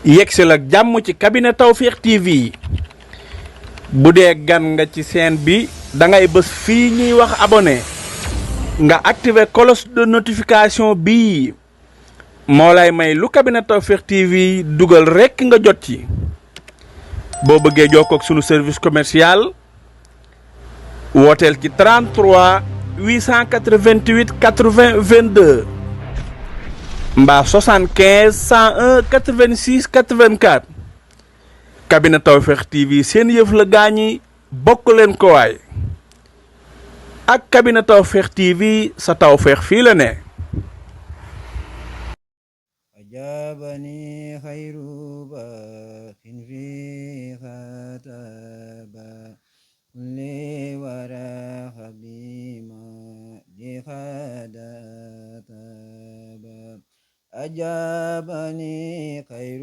yegsil ak jàmm ci cabinet Tawfekh TV bu dee gan nga ci chaîne bi da ngay bës fii ñuy wax abonné nga activer cloche de notification bii moo lay may lu cabinet Tawfekh TV dugal rekk nga jot ci boo bëggee jokkoo ak sunu service commercial wooteel ci 33 888 80 22 mbaa 75 101 86 84 cabinet Tawfekh TV seen yëf la gaañi bokk leen ko waay ak cabinet Tawfekh TV sa tawfeex fii la ne. أجابني خير باق في خطابا كل وراه بما لخداتابا أجابني خير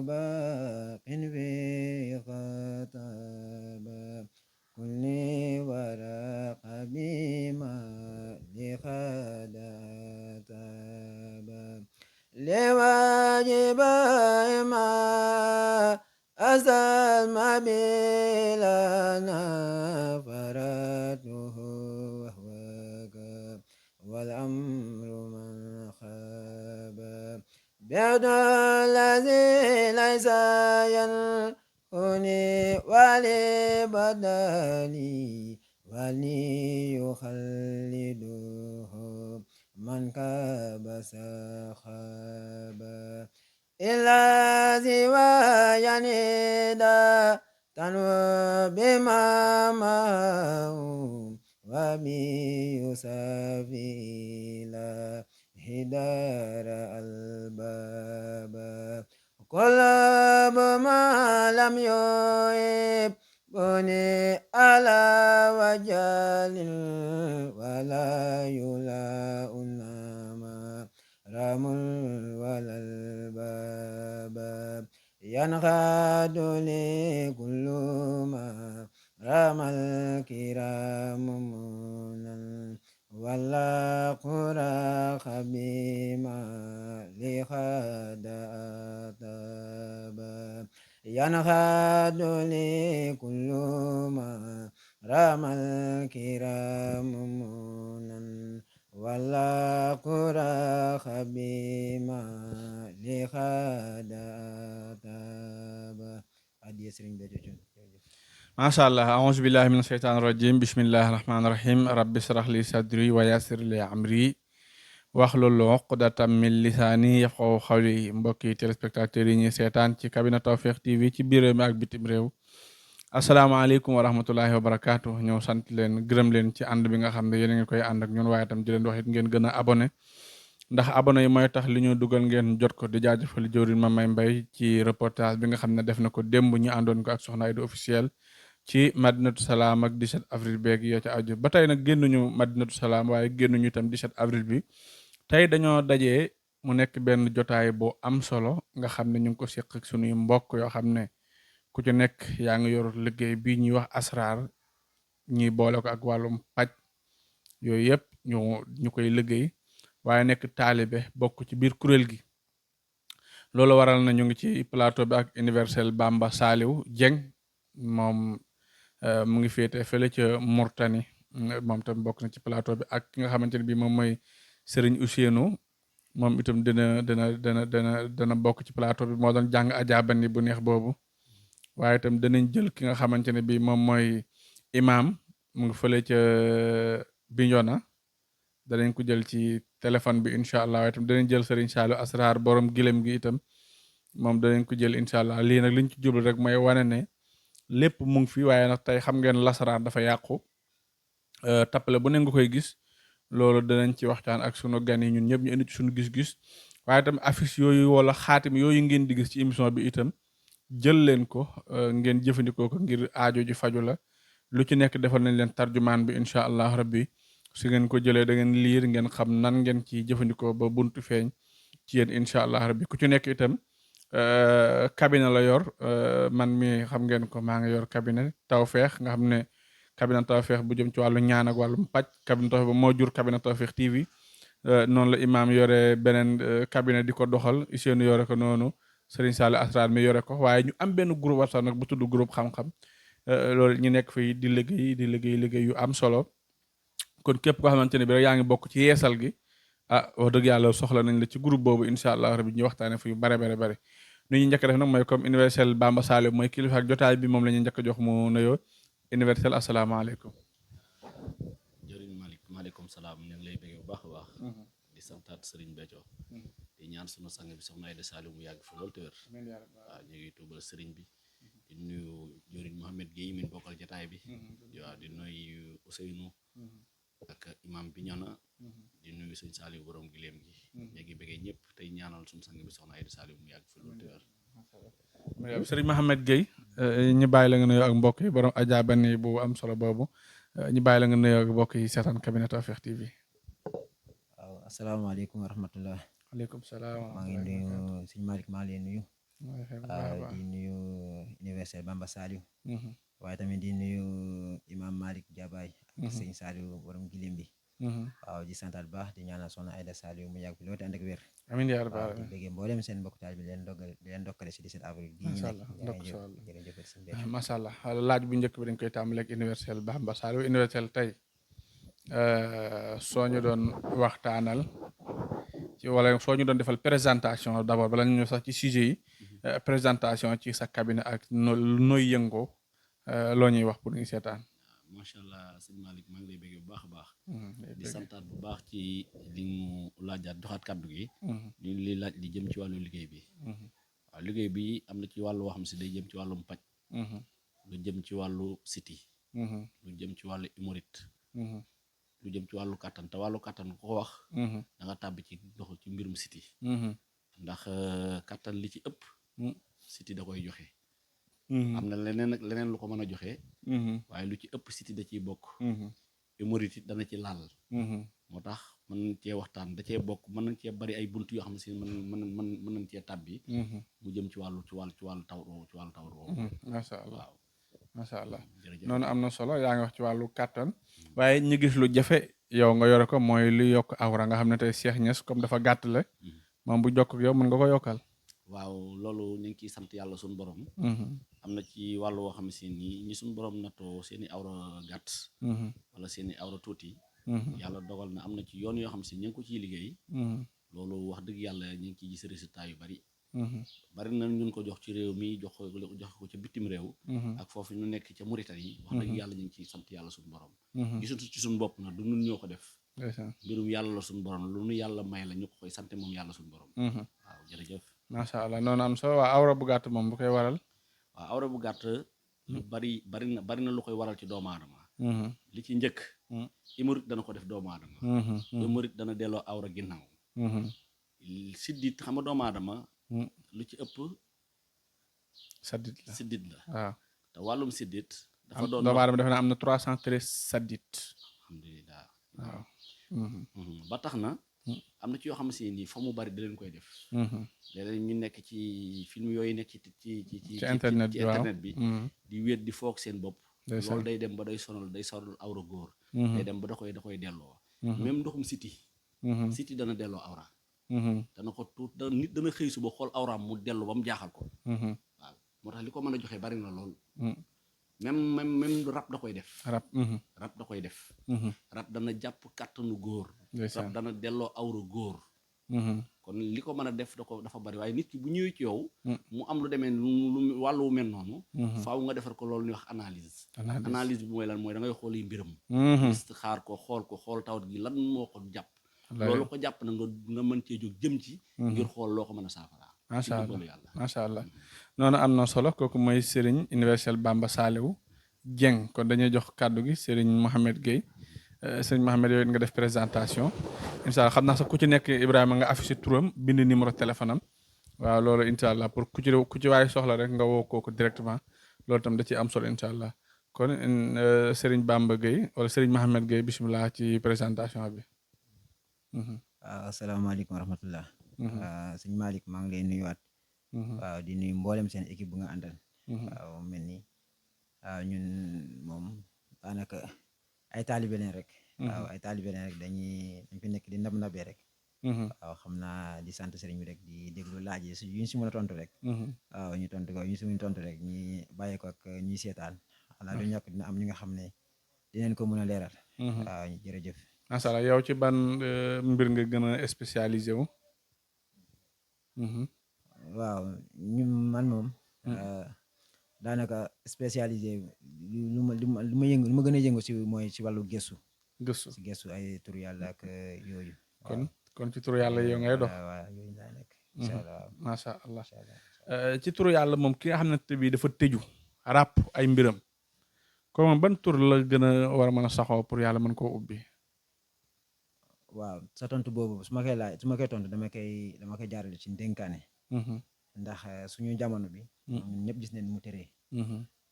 باق في خطابا كل وراه بما لخداتابا لواجب ما أزال ما بلنا فرته وهوك والأمر من خاب بعد الذي ليس ينقني ولبدني وليخلده من كابس خابا إلا زوايا ندا تنو بما معه وبيسافيلا هدار البابا قلب ما لم يعيب بني على وجال ولا يلاء النما رام ولا الباب ينغاد لكل ما رام الكرام منا ولا قرى خبيما لخداتابا ينغاد لكل ما رام الكرام منا ولا قرى خبيما لخداتابا أدي سرين بجوجون macha allah aouzu billahi min asheytaan rajim bismillahi rahmaani rahim rabbi shrah li sadri wa yassir li amri waxlul uqdatam min lisaani yafqahu xawli mbokki téléspectateurs yi ñuy seetaan ci cabinet Tawfekh TV ci biir réew mi ak bitim réew asalaamaaleykum wa rahmatullahi wa barakaatu ñëw sant leen gërëm leen ci ànd bi nga xam ne yéen a ngi koy ànd ak ñun waaye tam di leen wax it ngeen gën a abonné ndax abonné yi mooy tax li ñu dugal ngeen jot ko di jaajëfal jëwriñ Mamay Mbay ci reportage bi nga xam ne def na ko démb ñu àndoon ko ak Soxna Aïda officiel ci Madinatu Salaam ak 17 avril beeg yoo ca aju ba tey nag génnuñu Madinatu Salaam waaye génnuñu itam 17 avril bi tey dañoo dajee mu nekk benn jotaay bu am solo nga xam ne ñu ngi ko seq ak sunuy mbokk yoo xam ne ku ci nekk yaa ngi yor liggéey bi ñuy wax asraar ñuy boole ko ak wàllum paj yooyu yëpp ñu koy liggéey waaye nekk taalibe bokk ci biir kuréel gi loolu waral na ñu ngi ci plateau bi ak universel Bamba Saliou Dieng moom mu ngi féete fële ca Mourtani moom tam bokk na ci plateau bi ak ki nga xamante ne bii moom mooy Serigne Ousseynou moom itam dana bokk ci plateau bi moo doon jàng ajaabani bu neex boobu waaye itam danañ jël ki nga xamante ne bii moom mooy imam mu ngi fële ca Bignona danañ ko jël ci téléphone bi incha allah waaye itam danañ jël Serigne Saliou Asrar borom gilem gi itam moom danañ ko jël incha allah lii nag liñ ci jublu rek mooy wane ne lépp mu ngi fi waaye nag tey xam ngeen lasaraan dafa yàqu tappale bu ne nga koy gis loolu danañ ci waxtaan ak sunu gan yi ñun ñëpp ñu indi ci sunu gis-gis waaye itam affiche yooyu wala xaatim yooyu ngeen di gis ci émission bi itam jël leen ko ngeen jëfandikoo ko ngir aajo ji faju la lu ci nekk defal nañ leen tarjumaan bi incha allah rabbi su ngeen ko jëlee da ngeen liir ngeen xam nan ngeen ci jëfandikoo ba buntu feeñ ci yéen incha allah rabbi ku ci nekk itam cabinet la yor man mi xam ngeen ko maa ngi yor cabinet Tawfekh nga xam ne cabinet Tawfekh bu jëm ci wàllu ñaan ak wàllum paj cabinet Tawfekh ba moo jur cabinet Tawfekh TV noonu la imaam yore beneen cabinet di ko doxal Ousseynou yore ko noonu Serigne Saliou Asrar mi yore ko waaye ñu am benn groupe WhatsApp nag bu tudd groupe xam-xam loolu ñu nekk fii di liggéey yu am solo kon képp koo xamante ne bi rek yaa ngi bokk ci yeesal gi wax dëgg yàlla soxla nañ la ci groupe boobu incha allah rabi ñu waxtaane fu yu bare nu ñu njëkk a def nag mooy comme universel Bamba Saliou mooy kilifa ak jotaay bi moom la ñuy njëkk a jox mu nuyoo universel asalaamaaleykum. jëriñ maaleykum salaam ñu ngi lay bëgg bu baax a baax. di santaat Serigne Béthio. di ñaan sunu sang bi soxna Aïda Saliou mu yàgg fi loolu te wér. waaw ñu ngi tuubal Serigne bi. di nuyu jëriñ Mohamed Guèye min bokkal jotaay bi. waaw di nuyu Ousseynou. ak imam bi ñana di nuyu sëñ Saliou borom gileem gi. ñu ngi bëggee ñëpp tey ñaanal suñu sang bi soxna Aïda Saliou mu yàgg fi loolu te wér. Serigne Mohamed Guèye ñu bàyyi la nga nuyoo ak mbokk yi borom Adja Bani bu am solo boobu ñu bàyyi la nga nuyoo ak mbokk yi seetaan cabinet Tawfekh TV. waaw asalaamaaleykum wa rahmatullah. waaleykum salaam. maa ngi nuyu sëñ Malick maa ngi leen nuyu. di nuyu universel Bamba Saliou. waaye tamit di nuyu imam Malick Diabaye ak sëñ Saliou borom gileem bi. waaw di santaat baax di ñaanal soxna Aïda Saliou mu yàgg fi loolu te ànd ak wér. amiin yaa rabbal waaw di aalamiin. bëggee mboolem seen mbokk taal bi leen dokkale si 17 avril gii ñu nekk. jërëjëf sëñ Béthio. macha allah laaj bu njëkk bi dañ koy tàmbaleeg universel Bamba Saliou universel tey soo ñu doon waxtaanal ci wala soo ñu doon defal présentation d'abord bala ñu ñëw sax ci sujet yi présentation ci sa cabinet ak nooy yëngoo loo ñuy wax pour ñu seetaan. macha allah sëñ Malick maa ngi lay bëgg bu baax a baax. di santaat bu baax ci li mu laajaat joxaat kàddu gi. li laaj li jëm ci wàllu liggéey bi. waaw liggéey bi am na ci wàllu woo xam si day jëm ci wàllum paj. lu jëm ci wàllu siti. lu jëm ci wàllu hémorroïde. lu jëm ci wàllu kàttan te wàllu kàttan ku ko wax. da nga tàbbi ci dox ci mbirum siti. ndax kàttan li ci ëpp. siti da koy joxe. am na leneen lu ko mën a joxe. waaye lu ci ëpp siti da ciy bokk. hémorroïde it dana ci laal. moo tax mën nañ cee waxtaan da cee bokk mën nañ cee bari ay bunt yoo xam ne si mën nañ cee tàbbi. mu jëm ci wàllu tawar boobu. macha allah waaw macha allah jërëjëf. noonu am na solo yaa ngi wax ci wàllu kàttan waaye ñu gis lu jafe yow nga yore ko mooy lu yokk awra nga xam ne tey Cheikh Niass comme dafa gàtt la moom bu jokk ak yow mën nga ko yokkal. waaw loolu ñu ngi ciy sant yàlla suñu borom. am na ci wàllu woo xam ne si nii ñi suñu borom nattoo seeni awra gàtt. wala seeni awra tuuti. yàlla dogal na am na ci yoon yoo xam si ñu ngi ko ciy liggéey. loolu wax dëgg yàlla ñu ngi ciy gis résultat yu bari. bari na ñun ko jox ci réew mi jox ko ca bitim réew. ak foofu ñu nekk ca Mauritanie. wax dëgg yàlla ñu ngi ciy sant yàlla suñu borom. gisutu ci suñu bopp na du ñun ñoo ko def. mbirum yàlla la suñu borom lu nu yàlla may la ñu ko koy sant moom yàlla suñu borom. waaw jërëjëf. macha allah noonu am solo waa awra bu gàtt moom bu koy waral. waaw awra bu gàtt. lu bari na lu koy waral ci doomu aadama. li ci njëkk. hémorroïde dana ko def doomu aadama. hémorroïde dana delloo awra ginnaaw. siddit xam nga doomu aadama. lu ci ëpp. siddit la waaw te wàllum siddit. dafa doon doomu aadama defe naa am na 313 saddit. alhamdulilah. waaw. ba tax na. am na ci yoo xam si ni fa mu bari da leen koy def. léeg-léeg ñu nekk ci film yooyu nekk ci internet bi. di wéet di foog seen bopp. loolu day dem ba day sonal awra góor. day dem ba da koy delloo. même ndoxum siti. siti dana delloo awra. dana ko nit dana xëy suba xool awraam mu dellu ba mu jaaxal ko. waaw moo tax li ko mën a joxe bari na lool. même rab da koy def. rab da koy def. rab dana jàpp kàttanu góor. rab dana delloo awra góor. kon li ko mën a def dafa bari waaye nit ki bu ñëwee ci yow. mu am lu demee lu wàllu mel noonu. faaw nga defar ko loolu ñuy wax analyse. analyse bi mooy lan mooy da ngay xool yi mbiram. xaar ko xool tawat gi lan moo ko jàpp. loolu ko jàpp na nga mën cee jóg jëm ci. ngir xool loo ko mën a saafara. macha allah noonu am na solo kooku mooy Serigne universel Bamba Saliou Dieng kon dañuy jox kàddu gi Serigne Mohamed Guèye Serigne Mohamed yooyu nga def présentation incha allah xam naa sax ku ci nekk Ibrahima nga affiché turam bind numéro téléphone am waaw loolu incha allah pour ku ci waaye soxla rek nga woo kooku directement loolu tam da ci am solo incha allah kon Serigne Bamba Guèye wala Serigne Mohamed Guèye bisimilah ci présentation bi. waaw asalaamaaleykum wa rahmatullah. sëñ Malick maa ngi lay nuyuwaat. waaw di nuyu mboolem seen équipe bu nga àndal. waaw mel ni waaw ñun moom daanaka ay taalibe leen rek. waaw ay taalibe leen rek dañ fi nekk di ndabee rek. waaw xam naa di sant sëriñ bi rek di déglu laaj yi yu ñu si mën a tontu rek waaw ñu tontu ko ñu si mën a tontu rek ñi bàyyi ko ak ñuy seetaan xanaa du ñàkk dina am ñi nga xam ne dinañ ko mën a leeral waaw jërëjëf macha allah yow ci ban mbir nga gën a spécialisé wu waaw man moom daanaka spécialisé lu ma yëngu lu ma gën a yëngu si mooy ci wàllu gëstu si gëstu ay tur yàlla ak yooyu kon ci turu yàlla yow ngay dox waaw yooyu laa nekk incha allah macha allah ci turu yàlla moom ki nga xam ne bi dafa tëju ràpp ay mbiram ko moom ban tur la gën a war a mën a saxoo pour yàlla mën koo ubbi waaw sa tontu boobu su ma koy tontu dama koy jaarale ci ndénkaane ndax suñu jamono bi ñun ñëpp gis nañ mu tëree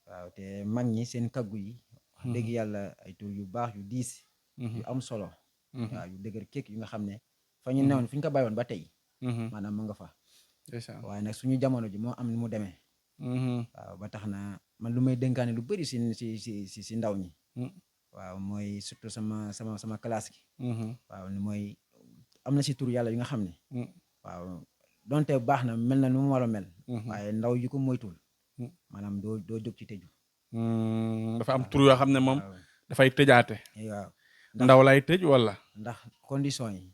waaw te mag ñi seen kaggu yi wax dëgg yàlla ay tur yu baax yu diis yu am solo waaw yu dëgër kékk yu nga xam ne fa ñu newoon fi ñu ko bàyyoon ba tey maanaam mu nga fa waaye nag suñu jamono ji moo am ni mu demee waaw ba tax na man lu may dénkaane lu bëri si ndaw ñi waaw mooy surtout sama classe gi waaw mooy am na si tur yàlla yu nga xam ne waaw donte baax na mel na nu mu war a mel waaye ndaw yu ko moytul maanaam doo jóg ci tëju dafa am tur yoo xam ne moom dafay tëjaate waaw ndaw lay tëj wala ndax condition yi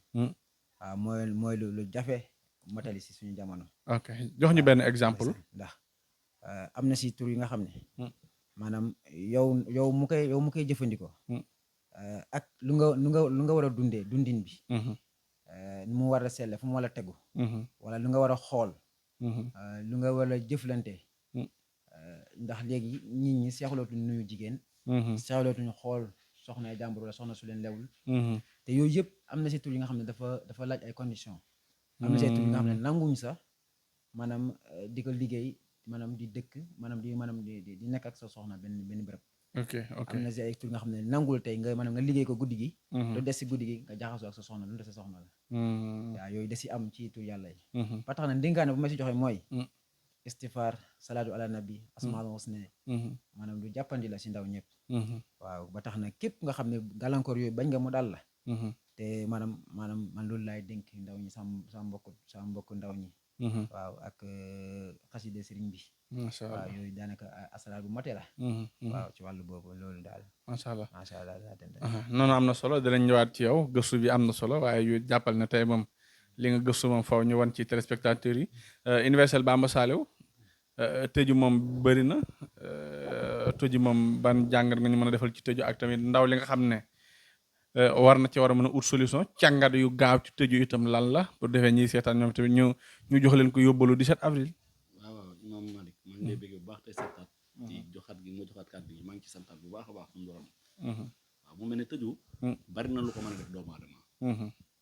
waaw mooy lu jafe matali si suñu jamono ok jox ñu benn exemple ndax am na si tur yi nga xam ne maanaam yow mu koy jëfandikoo ak lu nga war a dundin bi nu mu war a selle fu mu war a tegu wala lu nga war a xool lu nga war a jëflante ndax léegi nit ñi seexlootuñ nuyu jigéen seexlootuñ xool soxna jàmbur wala soxna su leen lewul te yooyu yëpp am na si tur yi nga xam ne dafa laaj ay conditions am na si tur yi nga xam ne nanguñ sax maanaam di ko liggéey maanaam di dëkk maanaam di nekk ak sa soxna benn bërëb ok am na si ay tur nga xam ne nangul tey nga maanaam nga liggéey ko guddi gi lu des si guddi gi nga jaxasoo ak sa soxna lu des sa soxna la waaw yooyu des si am ci tur yàlla yi ba tax na ndénkaane bu ma si joxe mooy istifaar salaatu ala nabi asmaul husna maanaam lu jàppandi la si ndaw ñëpp waaw ba tax na képp nga xam ne gàllankoor yooyu bañ nga mu daal la te maanaam man loolu laay dénk ndaw ñi sama mbokk ndaw ñi waaw ak xaside sëriñ bi macha allah waaw yooyu daanaka asalaat bu mate la waaw ci wàllu boobu loolu daal macha allah daa noonu am na solo dinañ ñëwaat ci yow gëstu bi am na solo waaye yu jàppal na tey moom li nga gëstu moom faw ñu wan ci téléspectateurs yi Universel Bamba Saliou tëju moom bëri na tëju moom ban jàngat nga ñu mën a defal ci tëju ak tamit ndaw li nga xam ne war na ci war a mën a ut solution càngat yu gaaw ci tëju itam lan la pour defee ñiy seetaan ñoom tamit ñu jox leen ko yóbbalu 17 avril. waaw Imam Malick maa ngi lay bëgg bu baax tey santaat ci joxaat gi nga joxaat kàddu gi maa ngi ci santaat bu baax a baax suñu borom waaw mu mel ne tëju bari na lu ko mën a def doomu aadama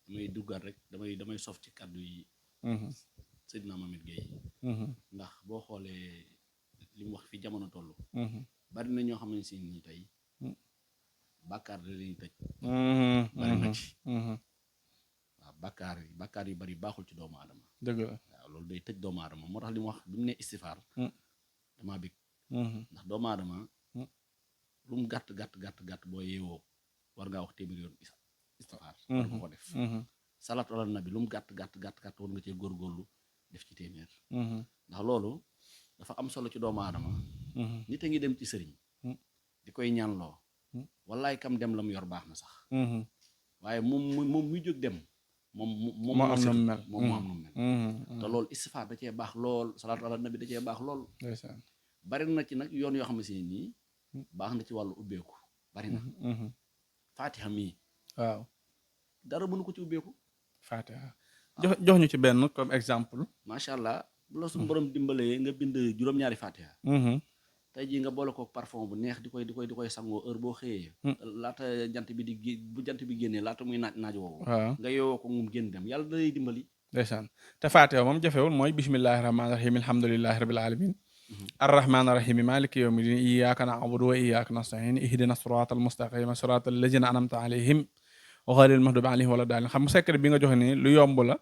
damay duggaat rek damay sof ci kàddu yi Seydina Mohamed Gueye ndax boo xoolee li mu wax fi jamono toll bari na ñoo xam ne si nii tey bàkkaar da leen tëj bari na ci waaw bàkkaar yu bari baaxul ci doomu aadama dëgg la waaw loolu day tëj doomu aadama moo tax li mu wax bi mu ne istifaar damaa bég ndax doomu aadama lu mu gàtt boo yeewoo war ngaa wax téeméer yoon istifaar war nga ko def salaatu ala nabi lu mu gàtt war nga cee góorgóorlu def ci téeméer ndax loolu dafa am solo ci doomu aadama nit a ngi dem ci sëriñ di koy ñaanloo wallaay kam dem la mu yor baax na sax waaye moom muy jóg dem moom am na mel moo am na mel te loolu istifaar da cee baax lool salaatu ala nabi da cee baax lool bari na ci nag yoon yoo xam ne si nii baax na ci wàllu ubbeeku bari na fatiha mii waaw dara mënu ko ci ubbeeku fatiha jox ñu ci benn comme exemple macha allah bu la suñu borom dimbalee nga bind juróom-ñaari fatiha tey jii nga boole ko parfum bu neex di koy sangoo heure boo xëyee laata jant bi bu jant bi génnee laata muy naaj woowu nga yeewoo ko ngum génn dem yàlla da lay dimbali ndeysaan te fatiha moom jafewul mooy bismillahi rahmaani rahim alhamdulillahi rabbil alamin arrahmaani rahim maliki yawmi din iyyaka na'budu wa iyyaka nasta'in ihdina siratal mustaqima siratal lazina an'amta alayhim ghayril maghdubi alayhim wala daalin xam nga secret bi nga joxe nii lu yomb la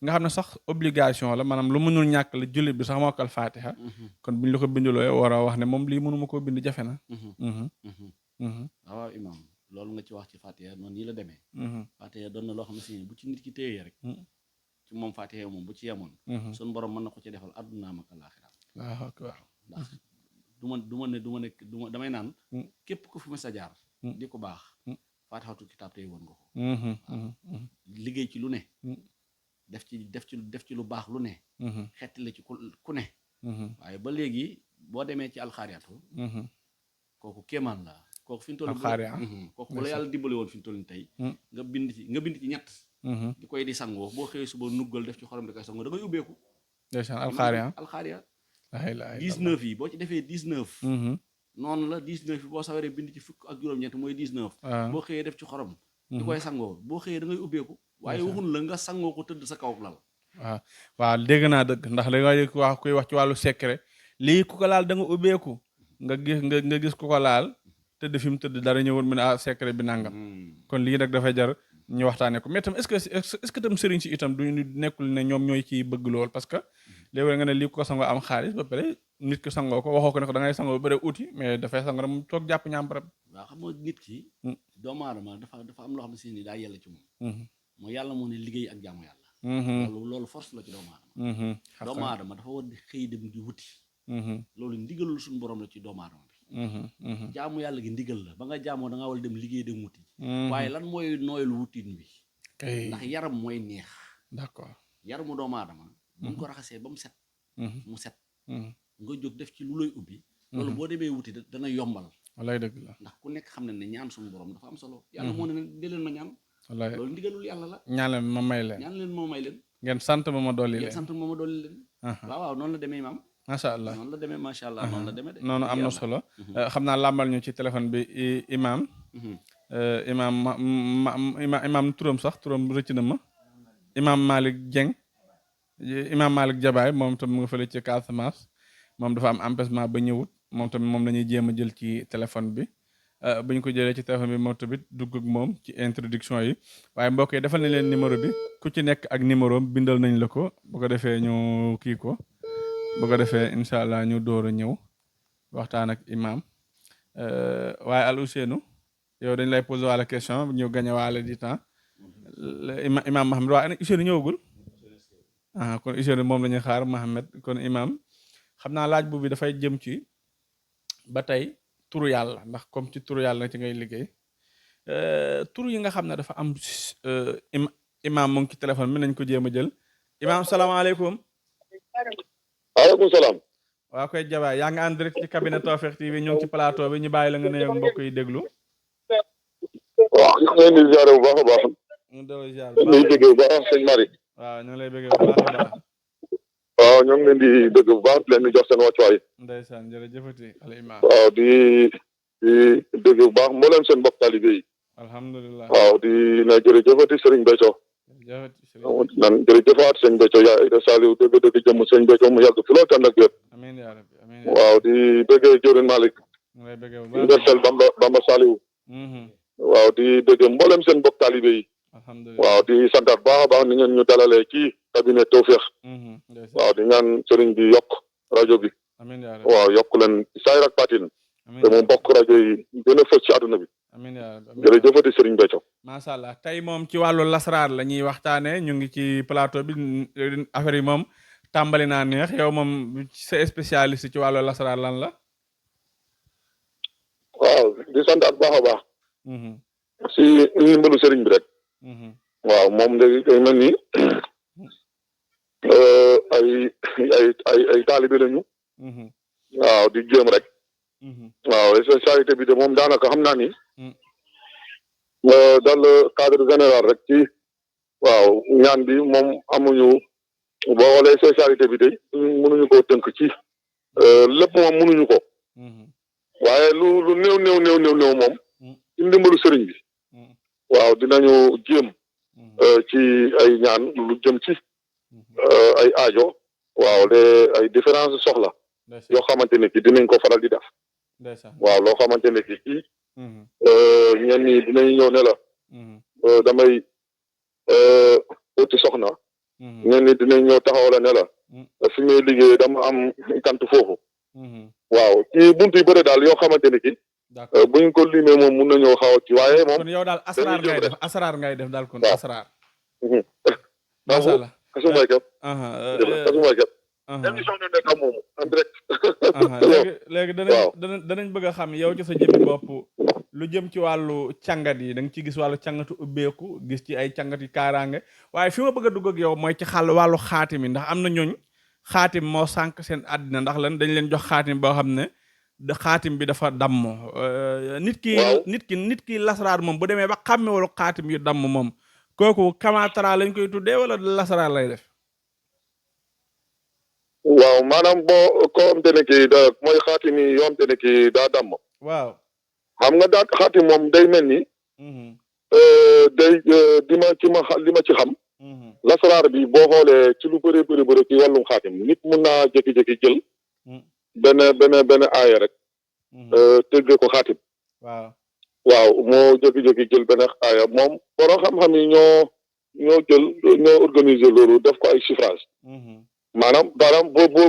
nga xam ne sax obligation la maanaam lu mënul ñàkk la jullit bi sax mokkal fatiha kon buñ la ko binduloo war a wax ne moom lii mënuma koo bind jafe na waaw imam loolu nga ci wax ci Fatiha noonu nii la demee Fatiha doon na loo xam ne si bu ci nit ki téye rek ci moom Fatiha moom bu ci yemoon suñu borom mën na ko ci defal addunaam ak àllaaxira waaw ndax du ma damay naan képp ku fi ma sa jaar di ko baax Faatixatul kitaab tey woon nga ko liggéey ci lu ne def ci lu baax lu ne xetti la ci ku ne waaye ba léegi boo demee ci alxaariatu kooku kéemaan la kooku fi ñu toll kooku bu la yàlla dimbali woon fi ñu toll ni tey nga bind ci ñett di koy di sangoo boo xëyee suba nuggal def ci xorom di koy sangoo da ngay ubbeeku alxaaria 19 yi boo ci defee 19 noonu la 19 yi boo sawaree bind ci fukk ak juróom-ñett mooy 19 boo xëyee def ci xorom di koy sangoo boo xëyee da ngay ubbeeku waaye waxun la nga sangoo ko tëdd sa kaw lal waaw dégg naa dëgg ndax da nga wax kuy wax ci wàllu secret lii ku ko laal da nga ubbeeku nga gis ku ko laal tëdd fi mu tëdd dara ñëwoon mu ne secret bi nangam kon lii nag dafay jar ñu waxtaanee ko mais tam est-ce que tam sëriñ si itam du nekkul ne ñoom ñooy ciy bëgg lool parce que léegi nga ne lii ku ko sangoo am xaalis ba pare nit ki sangoo ko waxoo ko ne ko da ngay sangoo ba pare uti mais dafay sangoo rek mu toog jàpp ñàmbaram. waaw xam nga nit ki doomu aadama dafa am loo xam ne si ni daa yella ci moom mooy yàlla moo ne liggéey ak jaamu yàlla loolu force la ci doomu aadama doomu aadama dafa war di xëy dem di wuti loolu ndigalul suñu borom la ci doomu aadama bi jaamu yàlla gi ndigal la ba nga jaamoo da nga war dem liggéey dem wuti waaye lan mooy nooyal wutin bi ndax yaram mooy neex d'accord yaramu doomu aadama buñ ko raxasee ba mu set mu set nga jóg def ci lu lay ubbi loolu boo demee wuti dana yombal wallaay dëgg la ndax ku nekk xam ne ne ñaan suñu borom dafa am solo yàlla moo ne de leen ma ñaan wallaay loolu ndigalul yàlla la ñaan leen ma may leen ngeen sant ma dolli leen waaw noonu la demee maam macha allah noonu la demee macha allah noonu la demee de noonu am na solo xam naa làmbal ñu ci téléphone bi imaam turam rëcc na ma imaam Malick Dieng imaam Malick Jabaay moom tam mu nga fële ci Casamance moom dafa am empêchement ba ñëwut moom tamit moom la ñuy jéem a jël ci téléphone bi bu ñu ko jëlee ci téléphone bi moom tamit dugg ak moom ci introduction yi waaye mbokk yi defal nañ leen numéro bi ku ci nekk ak numéro bindal nañ la ko bu ko defee ñu kii ko bu ko defee incha allah ñu door a ñëw waxtaan ak imaam waaye Al Ousseynou yow dañ lay poser wàlla question ñu gañe waale di temps imaam Mohamed waaye Ousseynou ñëwagul kon Ousseynou moom la ñuy xaar Mohamed kon imaam xam naa laaj bu bi dafay jëm ci ba tey turu yàlla ndax comme ci turu yàlla ci ngay liggéey turu yi nga xam ne dafa am imaam mu ngi ci téléphone mi nañ ko jéem a jël imaam salaamaaleykum. waaleykum salaam. waa koy jabaay yaa ngi en direct ci cabinet Tawfekh TV ñu ngi ci plateau bi ñu bàyyi la nga nuyoog mbokk yi déglu. waaw ñu ngi leen di ziare bu baax a baax. ñu ngi doon ziare ñu ngi déggee bu baax sëñ Mari. waaw ñu ngi lay bëggee bu baax a baax. waaw ñoo ngi leen di dégg bu baax leen di jox seen wàccuwaay. ndeysaan jërëjëfati al imaam. waaw di dégg bu baax mbooleem seen mbokk taalibe yi. alhamdulilah. waaw di na jërëjëfati Serigne Béthio. nan jërëjëfaat sëñ Béthio yaa Saliou dëgg jëmm sëñ Béthio mu yàgg fi lool tànn ak yëpp. amiin yaa rabbi amiin. waaw di bëggee Jëwrin Malick. ñu lay bëggee bu baax universel Bamba Saliou. waaw di dégg mbooleem seen mbokk taalibe yi. waaw di santaat baax a baax ni ngeen ñu dalalee ci cabinet Tawfekh. waaw di ñaan sëriñ bi yokk rajo bi. waaw yokk leen saayir ak baatin. te mu bokk rajo yi gën a fës ci àdduna bi. jërëjëfati sëriñ Béthio. macha allah tey moom ci wàllu lasraar la ñuy waxtaanee ñu ngi ci plateau bi affaire yi moom tàmbali naa neex yow moom sa spécialiste ci wàllu lasraar lan la. waaw di santaat baax a baax. si ndimbalu sëriñ bi rek. waaw moom day mel ni ay taalibe lañu. waaw di jéem rek. waaw spécialité bi de moom daanaka xam naa ni. dans le cadre général rek ci. waaw ñaan bi moom amuñu boo xoolee spécialité bi de mënuñu ko tënk ci. lépp moom mënuñu ko. waaye lu néew moom. ci ndimbalu sëriñ bi. waaw dinañu jéem. ci ay ñaan lu jëm ci ay aajo waaw ay différence soxla yoo xamante ne ki dinañ ko faral di def waaw loo xamante ne ki ci ñenn ñi dinañ ñëw ne la damay uti soxna ñenn ñi dinañ ñëw taxaw la ne la fi may liggéey dama am kant foofu waaw ci buntu yu bëri daal yoo xamante ne ki buñ ko limee moom mun nañoo xaw a ci waaye moom kon yow daal asraar ngay def asraar ngay def daal kon asraar macha allah kasumay kat kasumay kat émission ne nekk moomu en direct léegi danañ bëgg a xam yow ci sa jëmmi bopp lu jëm ci wàllu càngat yi da nga ci gis wàllu càngatu ubbeeku gis ci ay càngat yi kaaraange waaye fi ma bëgg a dugg ak yow mooy ci wàllu xaatim yi ndax am na ñooñ xaatim moo sànq seen àddina ndax lan dañ leen jox xaatim boo xam ne xaatim bi dafa damm nit ki lasaraar moom bu demee ba xàmmewul xaatim yu damm moom kooku kamaatara lañ koy tuddee wala lasaraar lay def waaw maanaam boo ko am te ne kii da mooy xaatim yi yoo am te ne kii daa damm waaw xam nga daa xaatim moom day mel ni day li ma ci xam lasaraar bi boo xoolee ci lu bëri ci wàllum xaatim nit mun naa jékki-jékki jël benn aaya rek tëggee ko xaatim waaw moo jékki-jékki jël benn aaya moom borom xam-xam yi ñoo organiser loolu def ko ay chiffrage maanaam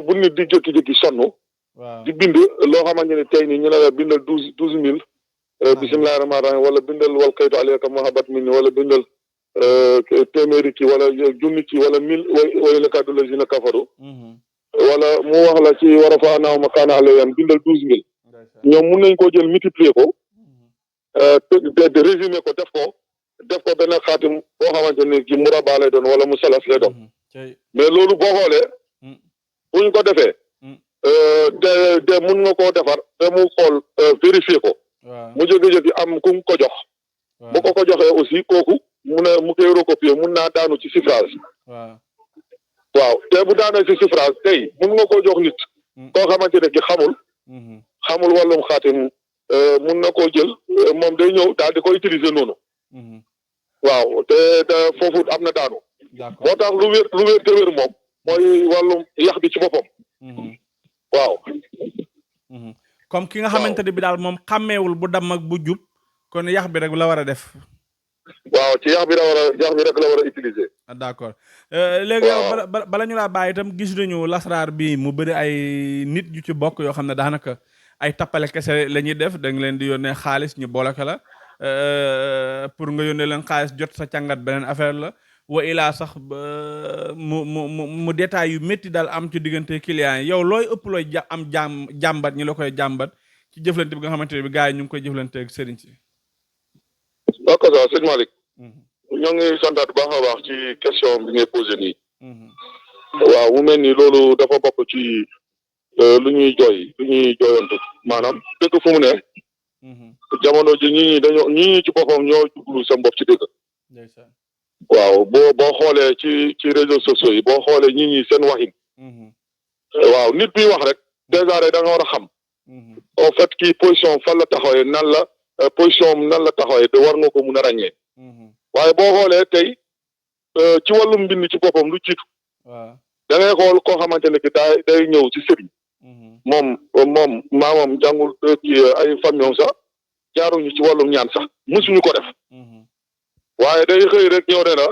bu nit di jékki-jékki sonn di bind loo xamante ne tey nii ñu ne la bindal douze mille bismillahi rahmaani rahim wala bindal wal kaytu alayka mahabat min wala bindal téeméeri ci wala junni ci wala mille way la kaddu la zina kafaru wala mu wax la ci war a fa anaaw ma kaana alayyan bindal 12000 ñoom mun nañ koo jël multiplier ko de résumer ko def ko benn xaatim boo xamante ni ci murabba lay doon wala mu salas lay doon mais loolu boo xoolee buñ ko defee de mun nga koo defar te mu xool vérifier ko mu jóge-jógi am ku ko jox bu ko joxee aussi kooku mu koy recopier mun naa daanu ci chiffrage waaw te bu daanee ci chiffrage tey mun nga koo jox nit koo xamante ne ki xamul wàllum xaatim mun na koo jël moom day ñëw daal di ko utiliser noonu waaw te foofu am na daanu moo tax lu wér te wér moom mooy wàllum yax bi ci boppam waaw comme ki nga xamante ne bi daal moom xàmmeewul bu damm ak bu jub kon yax bi rek la war a def waaw ci yax bi rek la war a utiliser d'accord léegi yow bala ñu laa bàyyi itam gis nañu lasraar bi mu bëri ay nit yu ci bokk yoo xam ne daanaka ay tappale kese la ñuy def da nga leen di yónnee xaalis ñu booleke la pour nga yónnee leen xaalis jot sa càngat beneen affaire la wa ilaa sax mu détail yu métti daal am ci diggante client yi yow looy ëpp looy jàmbat ñi la koy jàmbat ci jëflante bi nga xamante ne bi gars yi ñu ngi koy jëflante ak sëriñ si d'accord sëñ Malick ñoo ngi santaat baax a baax ci question bi ngay posé nii waaw mu mel ni loolu dafa bokk ci lu ñuy jooyantu maanaam dëgg fu mu ne jamono ji ñi ci boppam ñoo jublu seen bopp ci dëgg waaw boo xoolee ci réseaux sociaux yi boo xoolee ñi seen waxin waaw nit bi wax rek dèjà rek da nga war a xam en fait kii position fan la taxawee position nan la taxawee te war nga ko mun a ràññee waaye boo xoolee tey ci wàllum mbind ci boppam lu jiitu da ngay xool koo xamante ne ki day ñëw ci sëriñ moom maamam jàngul ci ay famille sax jaaruñu ci wàllum ñaan sax mësuñu ko def waaye day xëy rek ñëw ne la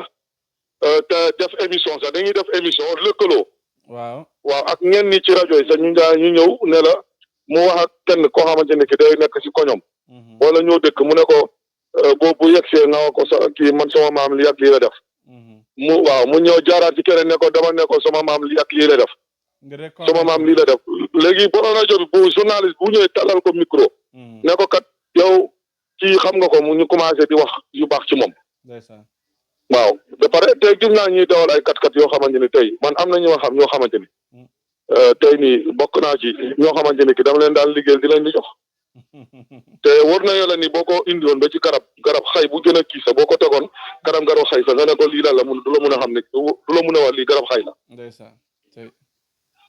te def émission sax dañuy def émission lëkkaloo waaw ak ñenn ñi ci rajo yi sax ñu ñëw ne la mu wax ak kenn koo xamante ne ki day nekk ci koñom wala ñoo dëkk mu ne ko bu yegsee nga ko sa kii man sama maam li ak lii la def mu ñëw jaaraat ci keneen ne ko dama ne ko sama maam li ak lii la def sama maam lii la def léegi borom rajo bi bu journaliste bu ñëwee talal ko micro ne ko kat yow kii xam nga ko mu ñu commencé di wax yu baax ci moom waaw ba pare tey gis naa ñuy dawal ay kat yoo xamante ni tey man am na ñoo xamante ni tey nii bokk naa ci ñoo xamante ni ki dama leen daan liggéeyal di leen di jox te war na yàlla ni boo ko indiwoon ba ci garab xay bu gën a kii sax boo ko tegoon garab xay sax nga ne ko lii daal la du la mun a xam ne du la mun a wax lii garab xay la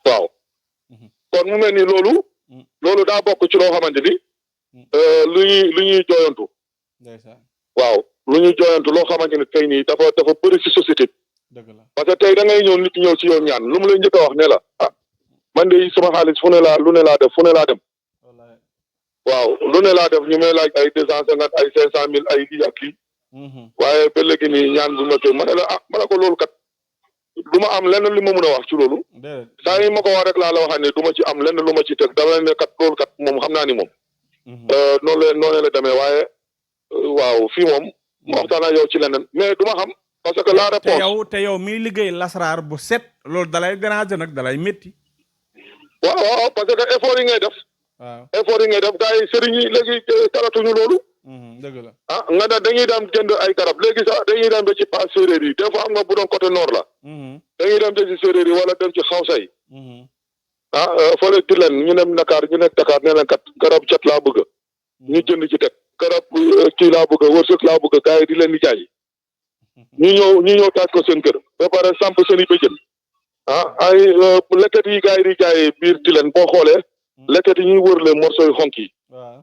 waaw kon mu mel ni loolu daa bokk ci loo xamante ni lu ñuy jooyantu waaw lu ñuy jooyantu loo xamante ni tey nii dafa bëri ci société bi parce que tey da ngay ñëw nit ñëw ci yow ñaan lu mu lay njëkk a wax ne la man de sama xaalis lu ne laa dem waaw lu ne laa def ñu may laaj ay 250 ay 500 000 ay lii ak lii waaye ba léegi nii ñaan bu ma tey ma ne la ma ne ko loolu kat du ma am lenn li ma mën a wax ci loolu saa yi ma ko wax rek laa la waxee ne du ma ci am lenn lu ma ci teg dama ne kat loolu kat moom xam naa ni moom noonu la demee waaye waaw fii moom ma waxtaan ak yow ci leneen mais du ma xam parce que la réponse te yow miy liggéey lasraar bu set loolu dalay déranger nag dalay métti. waaw parce que effort yi ngay def. waaw effort yi ngay def gars yi sëriñ yi léegi talatuñu loolu. dëgg la nga ne dañuy dem jënd ay garab léegi sax dañuy dem ba ci pass séeréer yi des fois am nga bu doon côté nord la. dañuy dem ba ci séeréer yi wala dem ci xawsa yi. fële di leen ñu nekk Dakar nee leen kat garab cat laa bëgg. ñu jënd ci teg garab kii laa bëgg wërsëg laa bëgg gars yi di leen di jaay. ñu ñëw taaj ko seen kër ba pare samp seen i bëjën. ay lekket yi gars yi di jaayee biir di leen boo xoolee. lekket yi ñuy wërle morceau yu xonk yi.